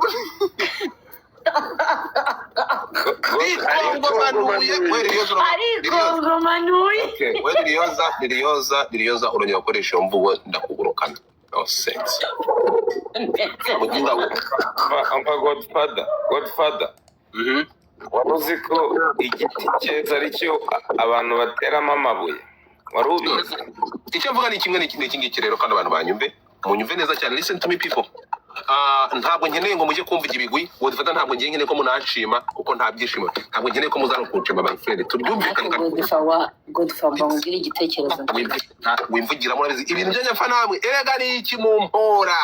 ngo manuye. We Liliyoza, Ariko ngo manuye. we Liliyoza, Liliyoza, Liliyoza, urongera gukoresha iyo mvugo ndakugurukana. No sense. Muginga we. Ampa Godfather, Godfather, wari uzi ko igiti cyeza ari cyo abantu bateramo amabuye? Wari ubizi? Icyo mvuga ni kimwe, ni iki ngiki rero, kandi abantu banyumve, munyumve neza cyane. Listen to me, people. Ntabwo nkeneye ngo mujye kumvuga ibigwi. Godfather, ntabwo ngiye nkeneye ko munanshima kuko nta byishimo, ntabwo nkeneye ko muzana kunshima, my friend, tubyumvikane. Ariko Godfa wa Godfa, mba nkubwire igitekerezo. Wimvugiramo, urabizi ibintu by'anyapfa namwe. Erega ni iki mumpora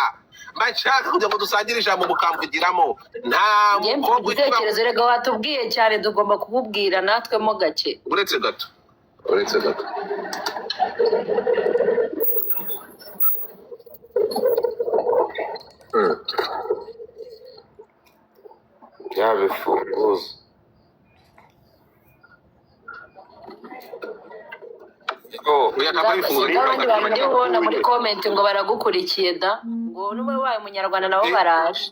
mba nshaka kugira ngo dusangire ijambo mukamvugiramo? Nta Njye mfite mukobwa ukiba. igitekerezo. Rega watubwiye cyane, tugomba kukubwira natwe mo gake. Uretse gato, uretse gato. Bya bifunguzo. Oh, Oya, ntabwo ari ibifunguzo. Sinzi abandi bantu ndi kubona muri comment ngo baragukurikiye da, ngo n'umwe wabaye Umunyarwanda nabo baraje.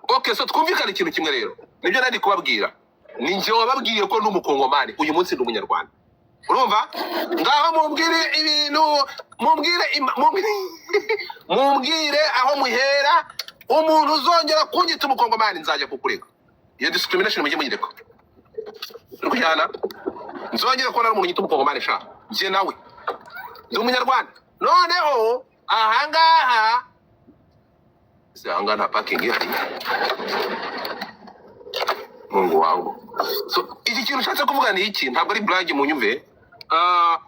Okay, so twumvikane ikintu kimwe rero, nibyo nari kubabwira. Ni njye wababwiye ko ndi Umukongomani, uyu munsi ndi Umunyarwanda. Urumva? Ngaho mumbwire ibintu, mumbwire mumbwire aho muhera. Umuntu uzongera kunyita Umukongomani nzajya kukurega. Iyo discrimination mujye muyireka. Turi kujyana, nzongere kubona ari umuntu nyita umukongomani sha. Njye nawe ndi umunyarwanda. Noneho ahangaha se, ahangaha nta parking ihari. Mungu wangu. So iki kintu ushatse kuvuga ni iki? Ntabwo ari blague, munyumve.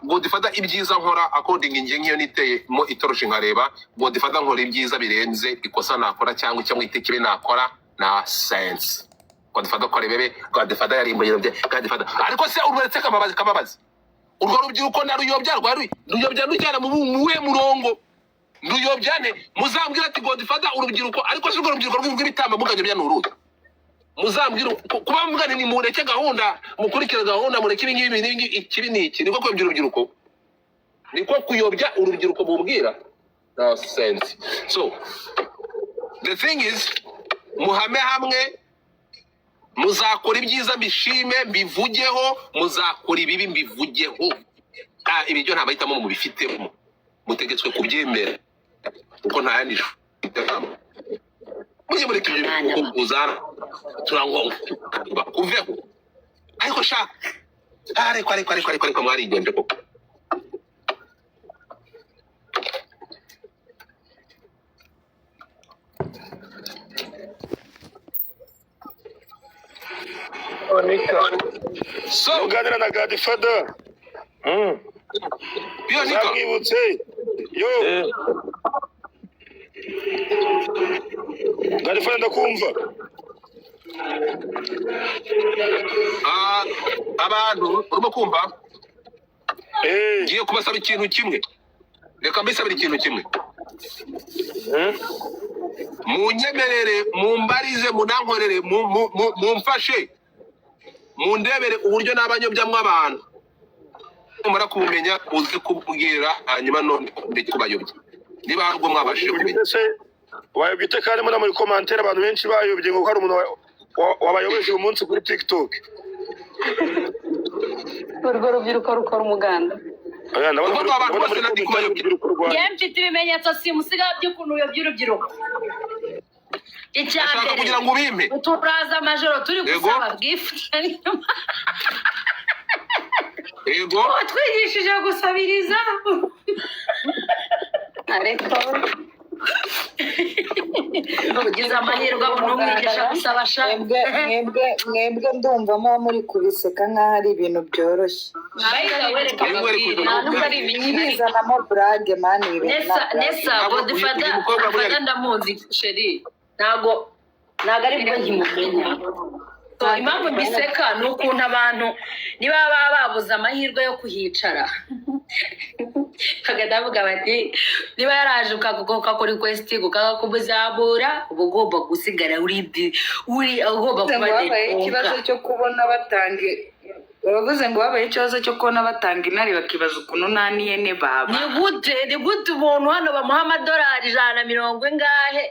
Godfather, ibyiza nkora, according njye nk'iyo niteyemo itoroshi nkareba Godfather, nkora ibyiza birenze ikosa nakora cyangwa icyo mwita ikibi nakora na sense. Godfather akora ibebe, Godfather yarimbuye bye, Godfather. Ariko se uretse kamabazi, kamabazi, urwo rubyiruko naruyobya, rwari ruyobya rujyana mu muwe murongo nduyobyane? Muzambwira ati Godfather urubyiruko, ariko si urwo rubyiruko rw'ibitambambuga nyobya ni uruhe? Muzambwira. Kuba mvuga nti nimureke gahunda, mukurikire gahunda, mureke ibi ngibi n'ibi ngibi, ikibi ni iki? Niko kuyobya urubyiruko, niko kuyobya urubyiruko mubwira no sense. So the thing is, muhame hamwe, muzakora ibyiza mbishime mbivugeho, muzakora ibibi mbivugeho. Ah, ibiryo nta mahitamo mubifitemo, mutegetswe kubyemera kuko nta yandi mahitamo. Mujye mureka ibyo Mwana. Kuzana turangonga kuveho. Ariko sha, ariko mwarigenje koko. So uganira na Godfather. Biyonika. Uzamwibutse yo. Godfather, ndakumva. Ah, abantu urimo kumva? Eh. Ngiye kubasaba ikintu kimwe, reka mbisabire ikintu kimwe. Munyemerere, mumbarize, munankorere, mumfashe, mundebere uburyo n'abanyobyamwo abantu. Numara kubumenya uze kubwira, hanyuma none ndeke kubayobya niba hari ubwo mwabashije kumenya. Ese wayobye ute kandi mbona muri commentaire abantu benshi bayobye ngo hari umuntu wabayobeje uyu munsi kuri TikTok? Urwo rubyiruko rukora umuganda. Oya, ndabona Kuko abantu ndabona bose muri nari commentaire kubayobya. urubyiruko rwa Njyewe mfite ibimenyetso simusiga by'ukuntu uyobya urubyiruko. Icya Ndashaka mbere, kugira ngo ubimpe. turaza amajoro turi Yego. gusaba gift. Yego. Watwigishije gusabiriza. Ariko Ugize amahirwe abona umwigisha gusaba sha. Mwebwe ndumva muba muri kubiseka nk'aho ari ibintu byoroshye. Reka Yewe, mbabwire. Nta nubwo ari ibintu. Bizanamo blague, man, ibi bintu Nesa nta blague. Nesa. Ntabwo Godfather. uyu mukobwa buriya- Godfather ndamuzi chérie, ntabwo ari bwo nkimumenya. So, impamvu mbiseka ni ukuntu abantu niba baba babuze amahirwe yo kuhicara bagahita bavuga bati niba yaraje ukakora request ukakubuzamura, uba ugomba gusigara uri ugomba Bavuze ngo kuba habaye ikibazo cyo kubona batanga, bavuze ngo habaye ikibazo cyo kubona batanga intare, bakibaza ukuntu nta n'ihene baba. Ni gute umuntu hano bamuha amadolari 150 ingahe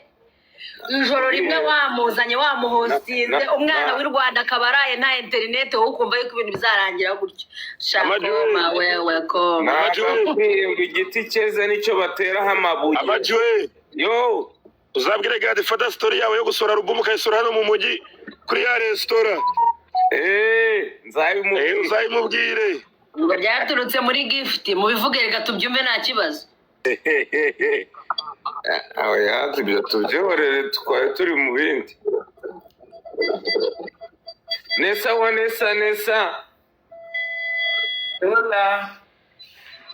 ijoro rimwe, wamuzanye, wamuhostinze, umwana w'i Rwanda akaba araye nta interineti, wowe ukumva yuko ibintu bizarangira gutyo? Shakoma wewe, koma. Nagakwiye ngo igiti cyeze nicyo bateraho amabuye. Amajiwe. Yo. Uzabwire Godfather story yawe yo gusura album, ukayisura hano mu mujyi kuri ya resitora. Nzabimubwira. Uzayimubwire. Ngo byaturutse muri gift, mubivuge, reka tubyumve, nta kibazo. Oya, ibyo tubyihorere, twari turi mu bindi. Nesa wa Nesa, Nesa. Hola.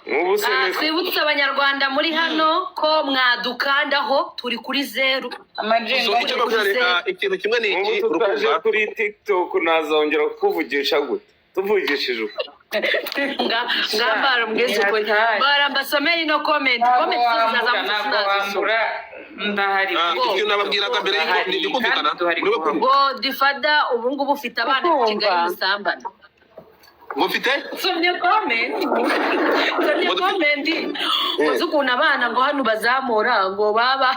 Nk'ubu se Ah, Nesa twibutse abanyarwanda muri hano ko mwadukandaho, turi kuri zeru. Amajingo. So icyo mbabwira ni, ikintu kimwe ni iki? Nk'ubu tutaje Urukumva? kuri TikTok, nazongera kukuvugisha gute tuvugishije uko? Ngambara mbwize ukuri, bara mbasomere ino comment. Ntabwo Comment zose wambura, zazamutse ntabwo sinazisoma. wambura, ndahari. Ibyo nababwiraga mbere yuko ndi kumvikana Kandi duhari muri kumwe. Godfather, ubu ngubu ufite abana i Kigali Kumva. musambana. Ngo mfite? Nsomye comment, nsomye comment. Uzi ukuntu abana ngo hano bazamura ngo baba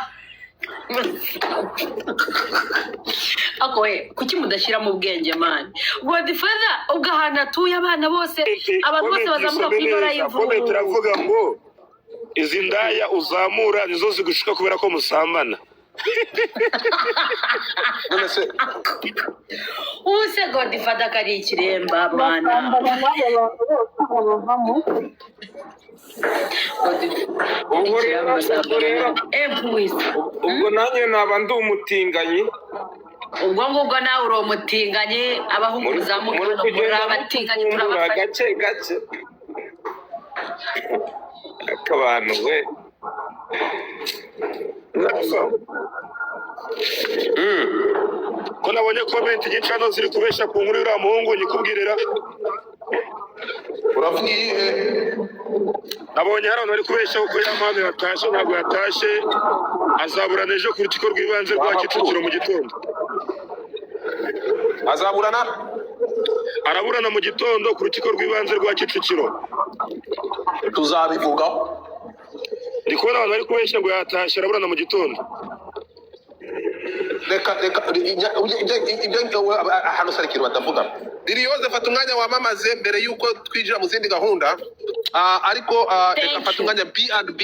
ako we, kuki mudashyira mu bwenge, man? Godfather, ubwo ahantu atuye abana bose, abantu bose bazamuka kuri live. Comment iravuga ngo izi ndaya uzamura nizo zigushuka kubera ko musambana. None se Godfather kari ikiremba mana. Bakambara n'abo bantu bose babavamo. Ubwo rero, ubwo rero, Empuwisi. Ubwo nanjye naba ndi umutinganyi. Ubwo ngubwo nawe uri umutinganyi, abahungu Muri muzamuka muri hano muri kugenda abatinganyi, mutuvumbura turabafasha. Gake gake ariko abantu we. Nasa. Ko nabonye comment nyinshi hano ziri kubeshya ku nkuru y'uriya muhungu, nyikubwirira. Uravuga iyihe? Nabonye hari abantu bari kubeshya kuko Yampano yatashye. Ntabwo yatashye, azaburana ejo ku rukiko rw'ibanze rwa Kicukiro mu gitondo. Azaburana? Araburana mu gitondo ku rukiko rw'ibanze rwa Kicukiro. Tuzabivugaho. Ndi kubona abantu bari kubeshya ngo yatashye, araburana mu gitondo. Reka reka, ibyo ahantu sari ikintu batavuga. Liliose, fata umwanya wamamaze mbere y'uko twinjira mu zindi gahunda. Ariko reka Thank fata you. umwanya B&B,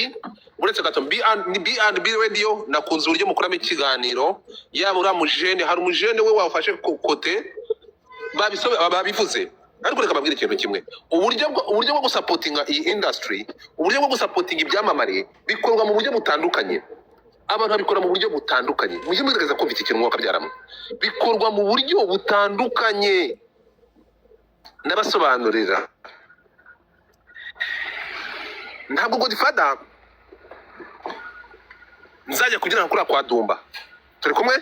uretse gato B&B Radio. Nakunze uburyo mukoramo ikiganiro, yaba uriya mujene, hari umujene we wafashe kote babivuze. Ariko reka mbabwire ikintu kimwe: uburyo bwo gusupportinga iyi industry, uburyo bwo gusupportinga ibyamamare bikorwa mu buryo butandukanye. Abantu babikora mu buryo butandukanye. Mujye mugerageza kumva iki kintu mwuka byaramwe, bikorwa mu buryo butandukanye. Ndabasobanurira. Ntabwo Godfather nzajya kugira ngo kuriya kwa Dumba turi kumwe,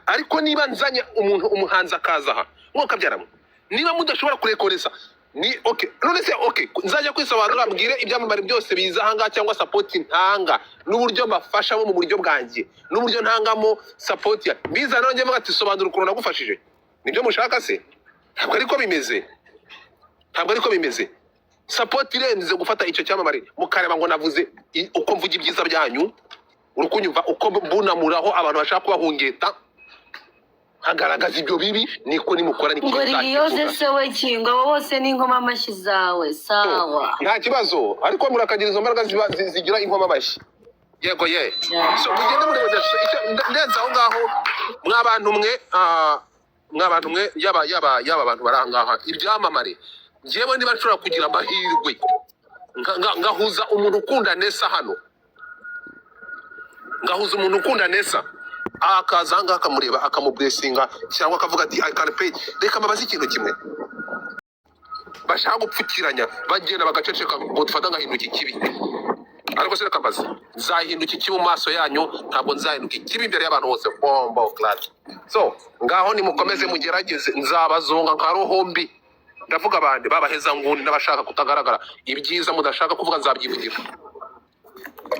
ariko niba nzanye umuntu, umuhanzi akaza aha, mwuka byaramwe, niba mudashobora kurekoresa ni okay. None se okay, nzajya kwisobanura mbwire ibyamamare byose biza ahangaha cyangwa support ntanga n'uburyo mbafashamo mu buryo bwanjye n'uburyo ntangamo support ya biza none mvuga ati: "Sobanura ukuntu nagufashije." Nibyo mushaka se? Ntabwo ariko bimeze, ntabwo ariko bimeze. Support irenze gufata icyo cyamamare mukareba ngo navuze uko mvuga ibyiza byanyu, uri kunyumva, uko mbunamuraho abantu bashaka kubahungeta nkagaragaza ibyo bibi, niko nimukora Ngo n'ikintu Liliose nzakivuga. Se we kingo, abo bose ni ingoma amashyi zawe, sawa. Nta kibazo, ariko murakagira izo mbaraga ziba zigira inkoma amashyi. Yego ye. So mugende mureba ndenze aho ngaho. Mwa bantu mwe, mwa bantu mwe, yaba abantu bari aha ngaha, ibyamamare, njyewe niba nshobora kugira amahirwe ngahuza umuntu ukunda Nesa hano, ngahuza umuntu ukunda Nesa akaza aha ngaha akamureba, akamublessinga, cyangwa akavuga ati: "I can pay." Reka mbabaze ikintu kimwe: bashaka gupfukiranya, bagenda bagaceceka ngo dufate ngahinduka ikibi. Ariko se reka mbaze, nzahinduka ikibi mu maso yanyu? Ntabwo nzahinduka ikibi imbere y'abantu bose. Bombo clad. So ngaho nimukomeze mugerageze, nzabazonga nka roho mbi. Ndavuga abandi babaheza nguni n'abashaka kutagaragara. Ibyiza mudashaka kuvuga nzabyivugira,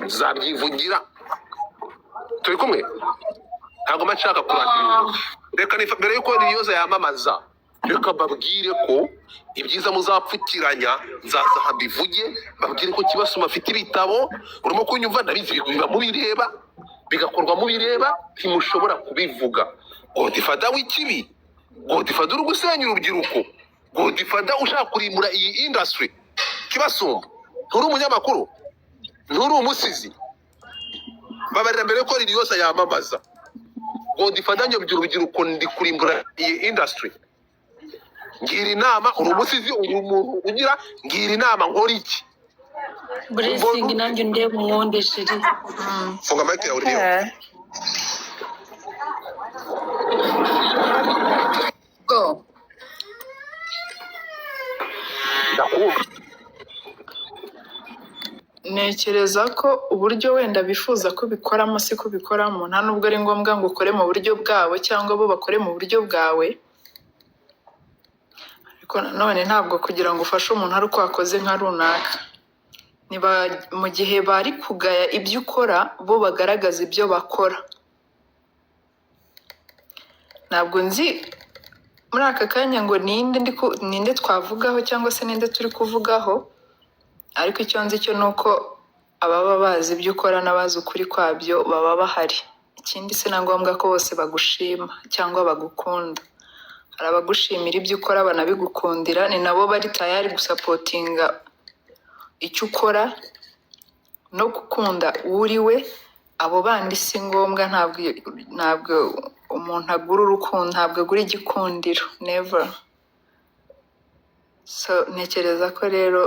nzabyivugira. Turi kumwe? Ntabwo mba nshaka kurata ibintu. Reka mbere yuko Liliose yamamaza, reka mbabwire ko ibyiza muzapfukiranya nzaza aha mbivuge, mbabwire ko Kibasuma afite ibitabo. Urimo kunyumva? Ndabizi biba mubireba, bigakorwa mubireba, ntimushobora kubivuga. Godfather w'ikibi, Godfather uri gusenya urubyiruko, Godfather ushaka kurimbura iyi industry. Kibasumba, nturi umunyamakuru, nturi umusizi. Babarira mbere yuko Liliose yamamaza. Godfather nyobya urubyiruko, ndi kurimbura iyi industry. Ngira inama, uri umusizi, uri umuntu ugira, ngira inama, nkora iki? Blessing, nanjye undeba umwonde chérie. Funga mic yawe uriyo. Go. Ndakumva. Ntekereza ko uburyo wenda bifuza ko ubikoramo si ko ubikoramo. Nta nubwo ari ngombwa ngo ukore mu buryo bwabo cyangwa bo bakore mu buryo bwawe. Ariko nanone ntabwo kugira ngo ufashe umuntu ari uko wakoze nka runaka. Niba mu gihe bari kugaya ibyo ukora, bo bagaragaza ibyo bakora. Ntabwo nzi muri aka kanya ngo ninde ninde twavugaho cyangwa se ninde turi kuvugaho, ariko icyo nzi cyo ni uko ababa bazi ibyo ukora n'abazi ukuri kwabyo baba bahari. Ikindi, si na ngombwa ko bose bagushima cyangwa bagukunda. Hari abagushimira ibyo ukora banabigukundira, ni nabo bari tayari gusupportinga icyo ukora no gukunda uwo uri we. Abo bandi si ngombwa, ntabwo Umuntu agura urukundo, ntabwo agura igikundiro, never. So ntekereza ko rero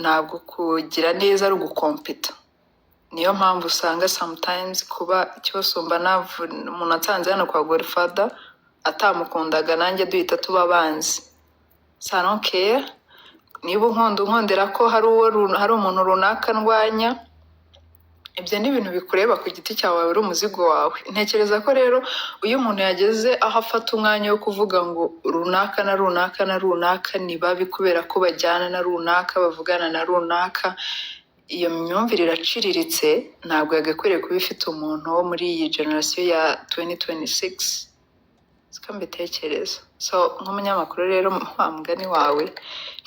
ntabwo kugira neza ari ugukompeta. Niyo mpamvu usanga sometimes kuba Kibasumba umuntu ansanze hano kwa Godfather atamukundaga, nanjye duhita tuba abanzi. So I don't care niba unkunda unkundera ko hari umuntu runaka ndwanya. Ibyo ni ibintu bikureba ku giti cyawe, uri umuzigo wawe. Ntekereza ko rero iyo umuntu yageze aho afata umwanya wo kuvuga ngo runaka na runaka na runaka ni babi kubera ko bajyana na runaka, bavugana na runaka, iyo myumvire iraciriritse, ntabwo yagakwiriye kuba ifite umuntu wo muri iyi generasiyo ya 2026, siko mbitekereza. So nk'umunyamakuru rero, wa mugani wawe,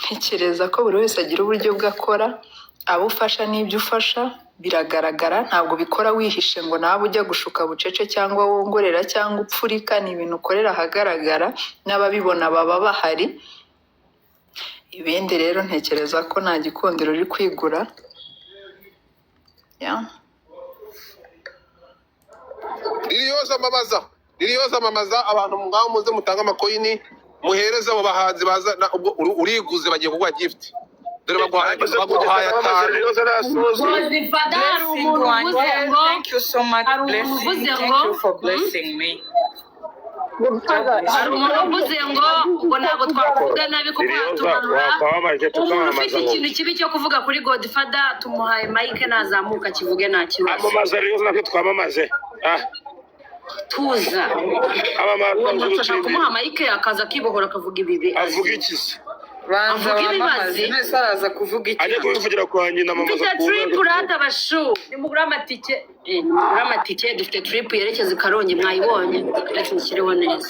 ntekereza ko buri wese agira uburyo bwe akora, abo ufasha n'ibyo ufasha biragaragara. Ntabwo bikora wihishe ngo nawe ujya gushuka bucece cyangwa wongorera cyangwa upfurika. Ni ibintu ukorera ahagaragara n'ababibona baba bahari. Ibindi rero ntekereza ko nta gikundiro uri kwigura, yeah. Liliyoza amamaza, Liliyoza amamaza. Abantu ngaho muze mutange amakoyini, muhereze abo bahanzi baza ubwo uriguze, bagiye kuguha gift. Dore baguhaye, baguhaye 5. Liliyoza nasoze. Godfather, hari Blessing umuntu wanjye, uvuze ngo thank you so much. Hari umuntu Blessing, uvuze thank ngo you for blessing me. Godfather, hari umuntu uvuze ngo ngo ntabwo twakuvuga nabi kuko Liliyoza watumanura. wakwamamaje Umuntu ufite tukamamaza ngo ikintu kibi cyo kuvuga kuri Godfather, tumuhaye mike, nazamuka kivuge, nta kibazo. Amamaza Liliyoza, natwe twamamaze, ah. Tuza. Amamaza. Uwo muntu uvuga ashaka uti kumuha mike akaza akibohora akavuga ibibi. Avuga iki se? Banza Avuga ibibazi. wamamaze nese, araza kuvuga iki? Ajya kubivugira kwa nyina, amamaza Mfite ku trip rata bashu, nimugure amatike, nimugure amatike, dufite trip yerekeza i Karongi. Mwayibonye? Reka nshyireho neza.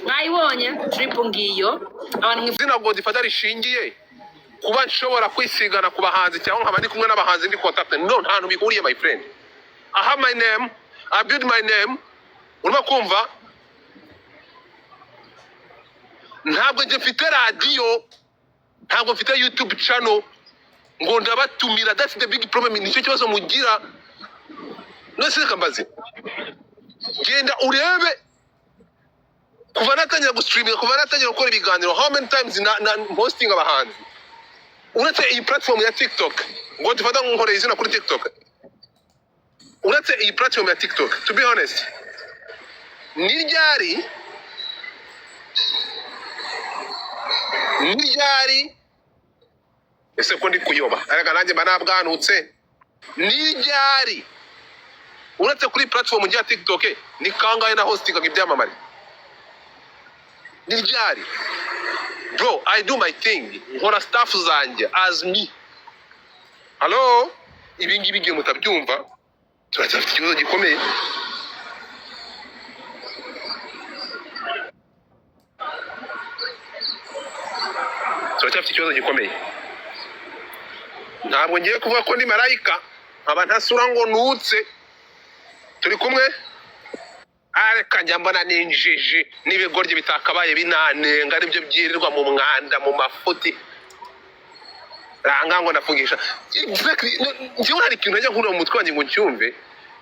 Mwayibonye trip? Ngiyo abantu mwifuza. Izina Godfather rishingiye kuba nshobora kwisigana ku bahanzi cyangwa nkaba ndi kumwe n'abahanzi, ndi contact, no, nta hantu bihuriye, my friend. I have my name, I build my name. Urimo kumva? Ntabwo njye mfite radiyo, ntabwo mfite YouTube channel ngo ndabatumira. That's the big problem, nicyo kibazo mugira. None se reka mbaze, genda urebe kuva natangira gustreaminga, kuva natangira gukora ibiganiro, how many times na hosting abahanzi uretse iyi platform ya TikTok ngo dufata nkoreye izina kuri TikTok? Uretse iyi platform ya TikTok, to be honest, ni ryari ese ko ndi kuyoba? Ariko nanjye mba nabwanutse. Ni ryari uretse kuri platform ya TikTok, ni kangahe na hostingaga ibyamamare? Ni ryari? Bro, I do my thing, nkora stuff zanjye as me. Hello, ibi ngibi igihe mutabyumva turacyafite ikibazo gikomeye, turacyafite ikibazo gikomeye. Ntabwo ngiye kuvuga ko ndi marayika nkaba ntasura ngo nutse turi kumwe. Areka njya mbona n'injiji n'ibigoryi bitakabaye binanenga, aribyo byirirwa mu mwanda, mu mafuti ranga ngo ndafungisha. Exactly. Njyewe hari ikintu najya nkura mu mutwe wanjye ngo ncyumve,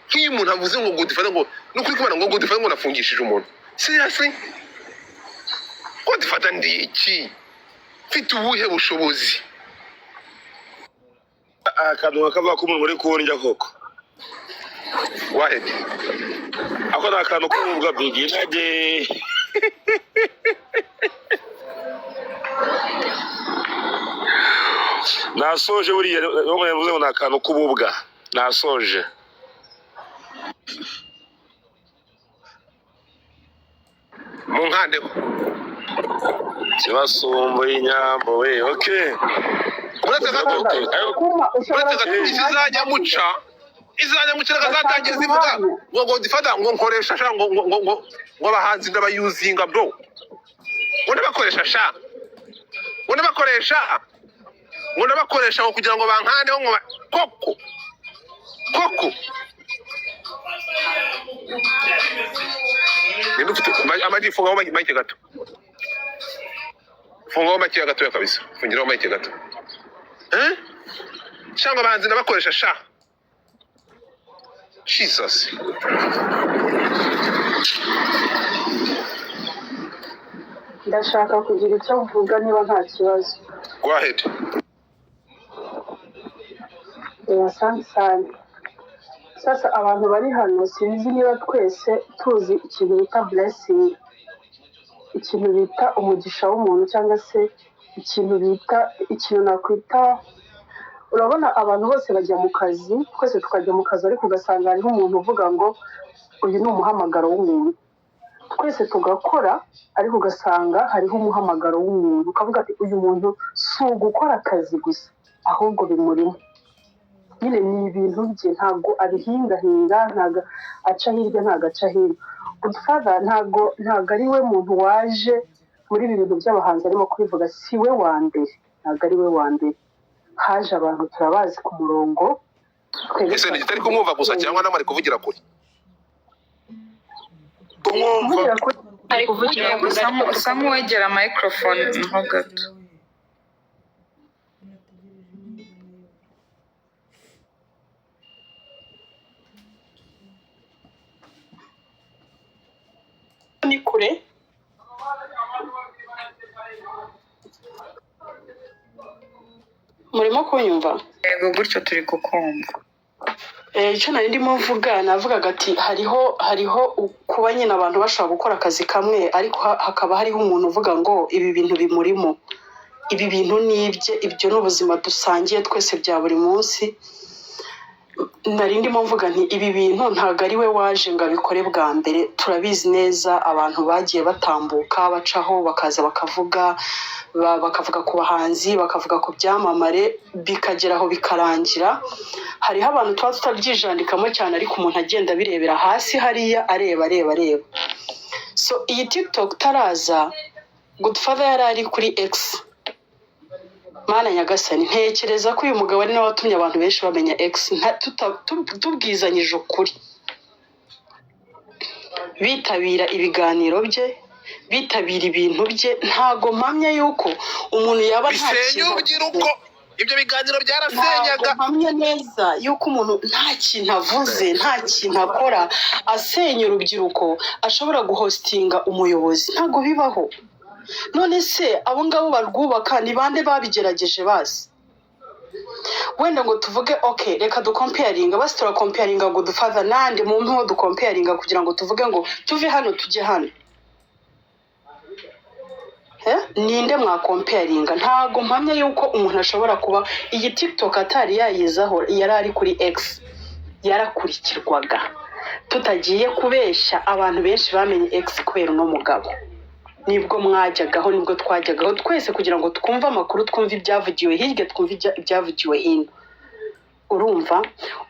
nk'iyo umuntu avuze ngo Godfather, ngo ni ukuri kubana, ngo Godfather, ngo nafungishije umuntu. Seriously, Godfather, ndi iki? Mfite ubuhe bushobozi? Akantu kavuga ko umuntu uri kundya koko. Wahedi. Ako ni akantu k'ububwa bwigirage. Nasoje. Buriya niyo yavuze ngo ni akantu k'ububwa, nasoje. Mu nkandeho. Kibasumbuye inyambo we, okay. Uretse gato. Kuma ushobora Uretse gato. Izizajya muca, izizajya muca reka zatangiye zivuga ngo Godfather, ngo nkoresha sha, ngo abahanzi ndabayuzinga, bro, ngo ndabakoresha sha, ngo ndabakoresha, ngo ndabakoresha ngo kugira ngo bankandeho, ngo koko koko. Ninde ufite amagi? Fungaho mike gato, fungaho mike gatoya kabisa, fungiraho mike gato. Eh, cyangwa abahanzi ndabakoresha sha. Jesus. Ndashaka kugira icyo mvuga niba nta kibazo. Go ahead. Asante sana. Sasa abantu bari hano, sinzi niba twese tuzi ikintu bita blessing, ikintu bita umugisha w'umuntu, cyangwa se ikintu bita, ikintu nakwita, urabona abantu bose bajya mu kazi, twese tukajya mu kazi, ariko ugasanga hariho umuntu uvuga ngo uyu ni umuhamagaro w'umuntu. Twese tugakora, ariko ugasanga hariho umuhamagaro w'umuntu, ukavuga ati uyu muntu si ugukora akazi gusa, ahubwo bimurimo nyine, ni ibintu bye, ntabwo abihingahinga, ntabwo aca hirya, ntabwo aca hino. Godfather ntabwo ari we muntu waje muri ibi bintu by'abahanzi arimo kubivuga, si we wa mbere, ntabwo ari we wa mbere. Haje abantu turabazi ku murongo twebwe. Ese ni kitari kumwumva gusa cyangwa namwe ari kuvugira kure? Kumwumva. Kuvugira kuri. Ari kuvugira kure. Usa nk'uwegera microphone ho gato. Ni kure. Murimo kunyumva? Yego, gutyo turi kukumva. Icyo nari ndimo mvuga, navugaga ati hariho kuba nyine abantu bashobora gukora akazi kamwe, ariko hakaba hariho umuntu uvuga ngo ibi bintu bimurimo, ibi bintu ni ibye, ibyo ni ubuzima dusangiye twese bya buri munsi. Nari ndimo mvuga nti ibi bintu ntabwo ari we waje ngo abikore bwa mbere. Turabizi neza, abantu bagiye batambuka bacaho, bakaza bakavuga, bakavuga ku bahanzi, bakavuga ku byamamare, bikagera aho bikarangira. Hariho abantu tuba tutabyijandikamo cyane, ariko umuntu agenda abirebera hasi hariya, areba, areba, areba. So iyi TikTok taraza, Godfather yari ari kuri X. Mana nyagasani, ntekereza ko uyu mugabo ari nawe watumye abantu benshi bamenya X. Tubwizanyije ukuri, bitabira ibiganiro bye, bitabira ibintu bye. Ntago mpamya yuko umuntu yaba nta Bisenya kintu urubyiruko, ibyo biganiro ntabwo byarasenyaga. mpamya neza yuko umuntu nta kintu avuze, nta kintu akora, asenya urubyiruko, ashobora guhostinga umuyobozi. Ntabwo bibaho. None se abo ngabo barwubaka ni bande babigerageje? Bazi wenda ngo tuvuge ok, reka ducomparinga basi, turacomparinga Godfather nande mu mpeho ducomparinga kugira ngo tuvuge ngo tuve hano tujye hano? Ninde mwacomparinga? Ntago mpamya yuko umuntu ashobora kuba iyi TikTok atari yayizaho, yari ari kuri X, yarakurikirwaga. Tutagiye kubeshya, abantu benshi bamenye X kubera uno mugabo. Nibwo mwajyagaho, nibwo twajyagaho twese kugira ngo twumve amakuru, twumve ibyavugiwe hirya, twumve ibyavugiwe hino. Urumva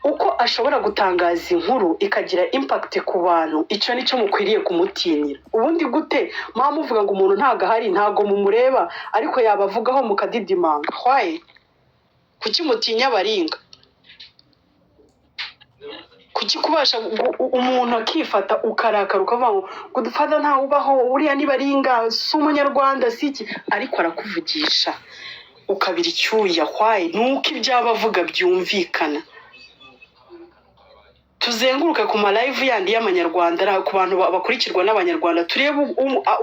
uko ashobora gutangaza inkuru ikagira impact ku bantu, icyo nicyo mukwiriye kumutinyira. Ubundi gute muba muvuga ngo umuntu ntago ahari, ntago mumureba, ariko yabavugaho mukadidimanga? Why? Kuki mutinya baringa? Kuki kubasha umuntu akifata ukarakara, ukavuga ngo Godfather ntawe ubaho, uriya ni baringa, si umunyarwanda, si iki, ariko arakuvugisha ukabira icyuya? Why? Nuko ibyaba avuga byumvikana. Tuzenguruke ku ma live yandi y'amanyarwanda, ku bantu bakurikirwa n'abanyarwanda, turebe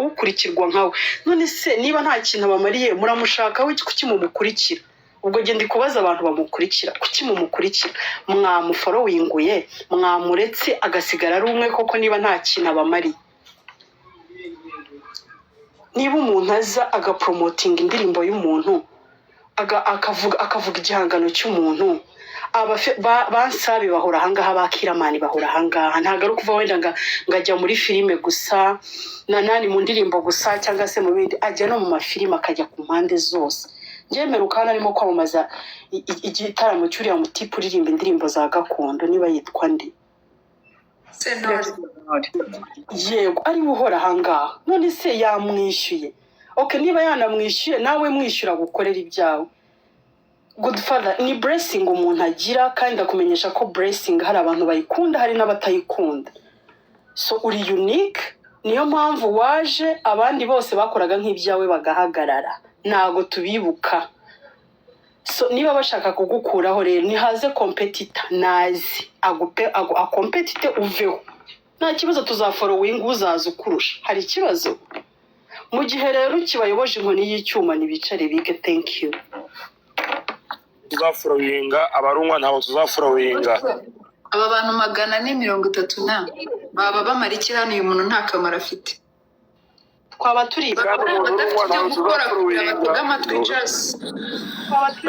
ukurikirwa nkawe. None se niba nta kintu abamariye, muramushakaho iki? Kuki mumukurikira? Ubwo genda kubaza abantu bamukurikira, kuki mumukurikira? Mwamufollowinguye, mwamuretse agasigara ari umwe koko, niba nta kintu abamariye. Niba umuntu aza agapromotinga indirimbo y'umuntu, akavuga igihangano cy'umuntu, bansabi bahora ahangaha, ba Kiramani bahora ahangaha. Ntabwo ari ukuva wenda ngajya muri filime gusa na nani, mu ndirimbo gusa, cyangwa se mu bindi, ajya no mu mafilime, akajya ku mpande zose. Njyewe hano arimo kwamamaza igitaramo cy'uriya mutipe uririmba indirimbo za gakondo, niba yitwa nde? Sentore. Yego, ari we uhora ahangaha. None se yamwishyuye? Ok, niba yanamwishyuye, nawe mwishyura gukorera ibyawe. Godfather ni blessing umuntu agira, kandi akumenyesha ko blessing hari abantu bayikunda, hari n'abatayikunda. So uri unique, niyo mpamvu waje, abandi bose bakoraga nk'ibyawe bagahagarara, ntago tubibuka. So niba bashaka kugukuraho rero, nihaze competitor, nazi agupe acompetite uveho, nta kibazo, tuzafollowinga uzaza ukurusha. Hari ikibazo? Mu gihe rero kibayoboje inkoni y'icyuma, ntibicare bige. Thank you. Tuzafollowinga abarunywa, ntabwo tuzafollowinga. Aba bantu 430 na baba bamara iki hano? Uyu muntu nta kamaro afite. Twaba turi Kandi Baba umuntu badafite urunywa ibyo ntabwo gukora kugira tuzafollowinga. batege amatwi just twaba turi.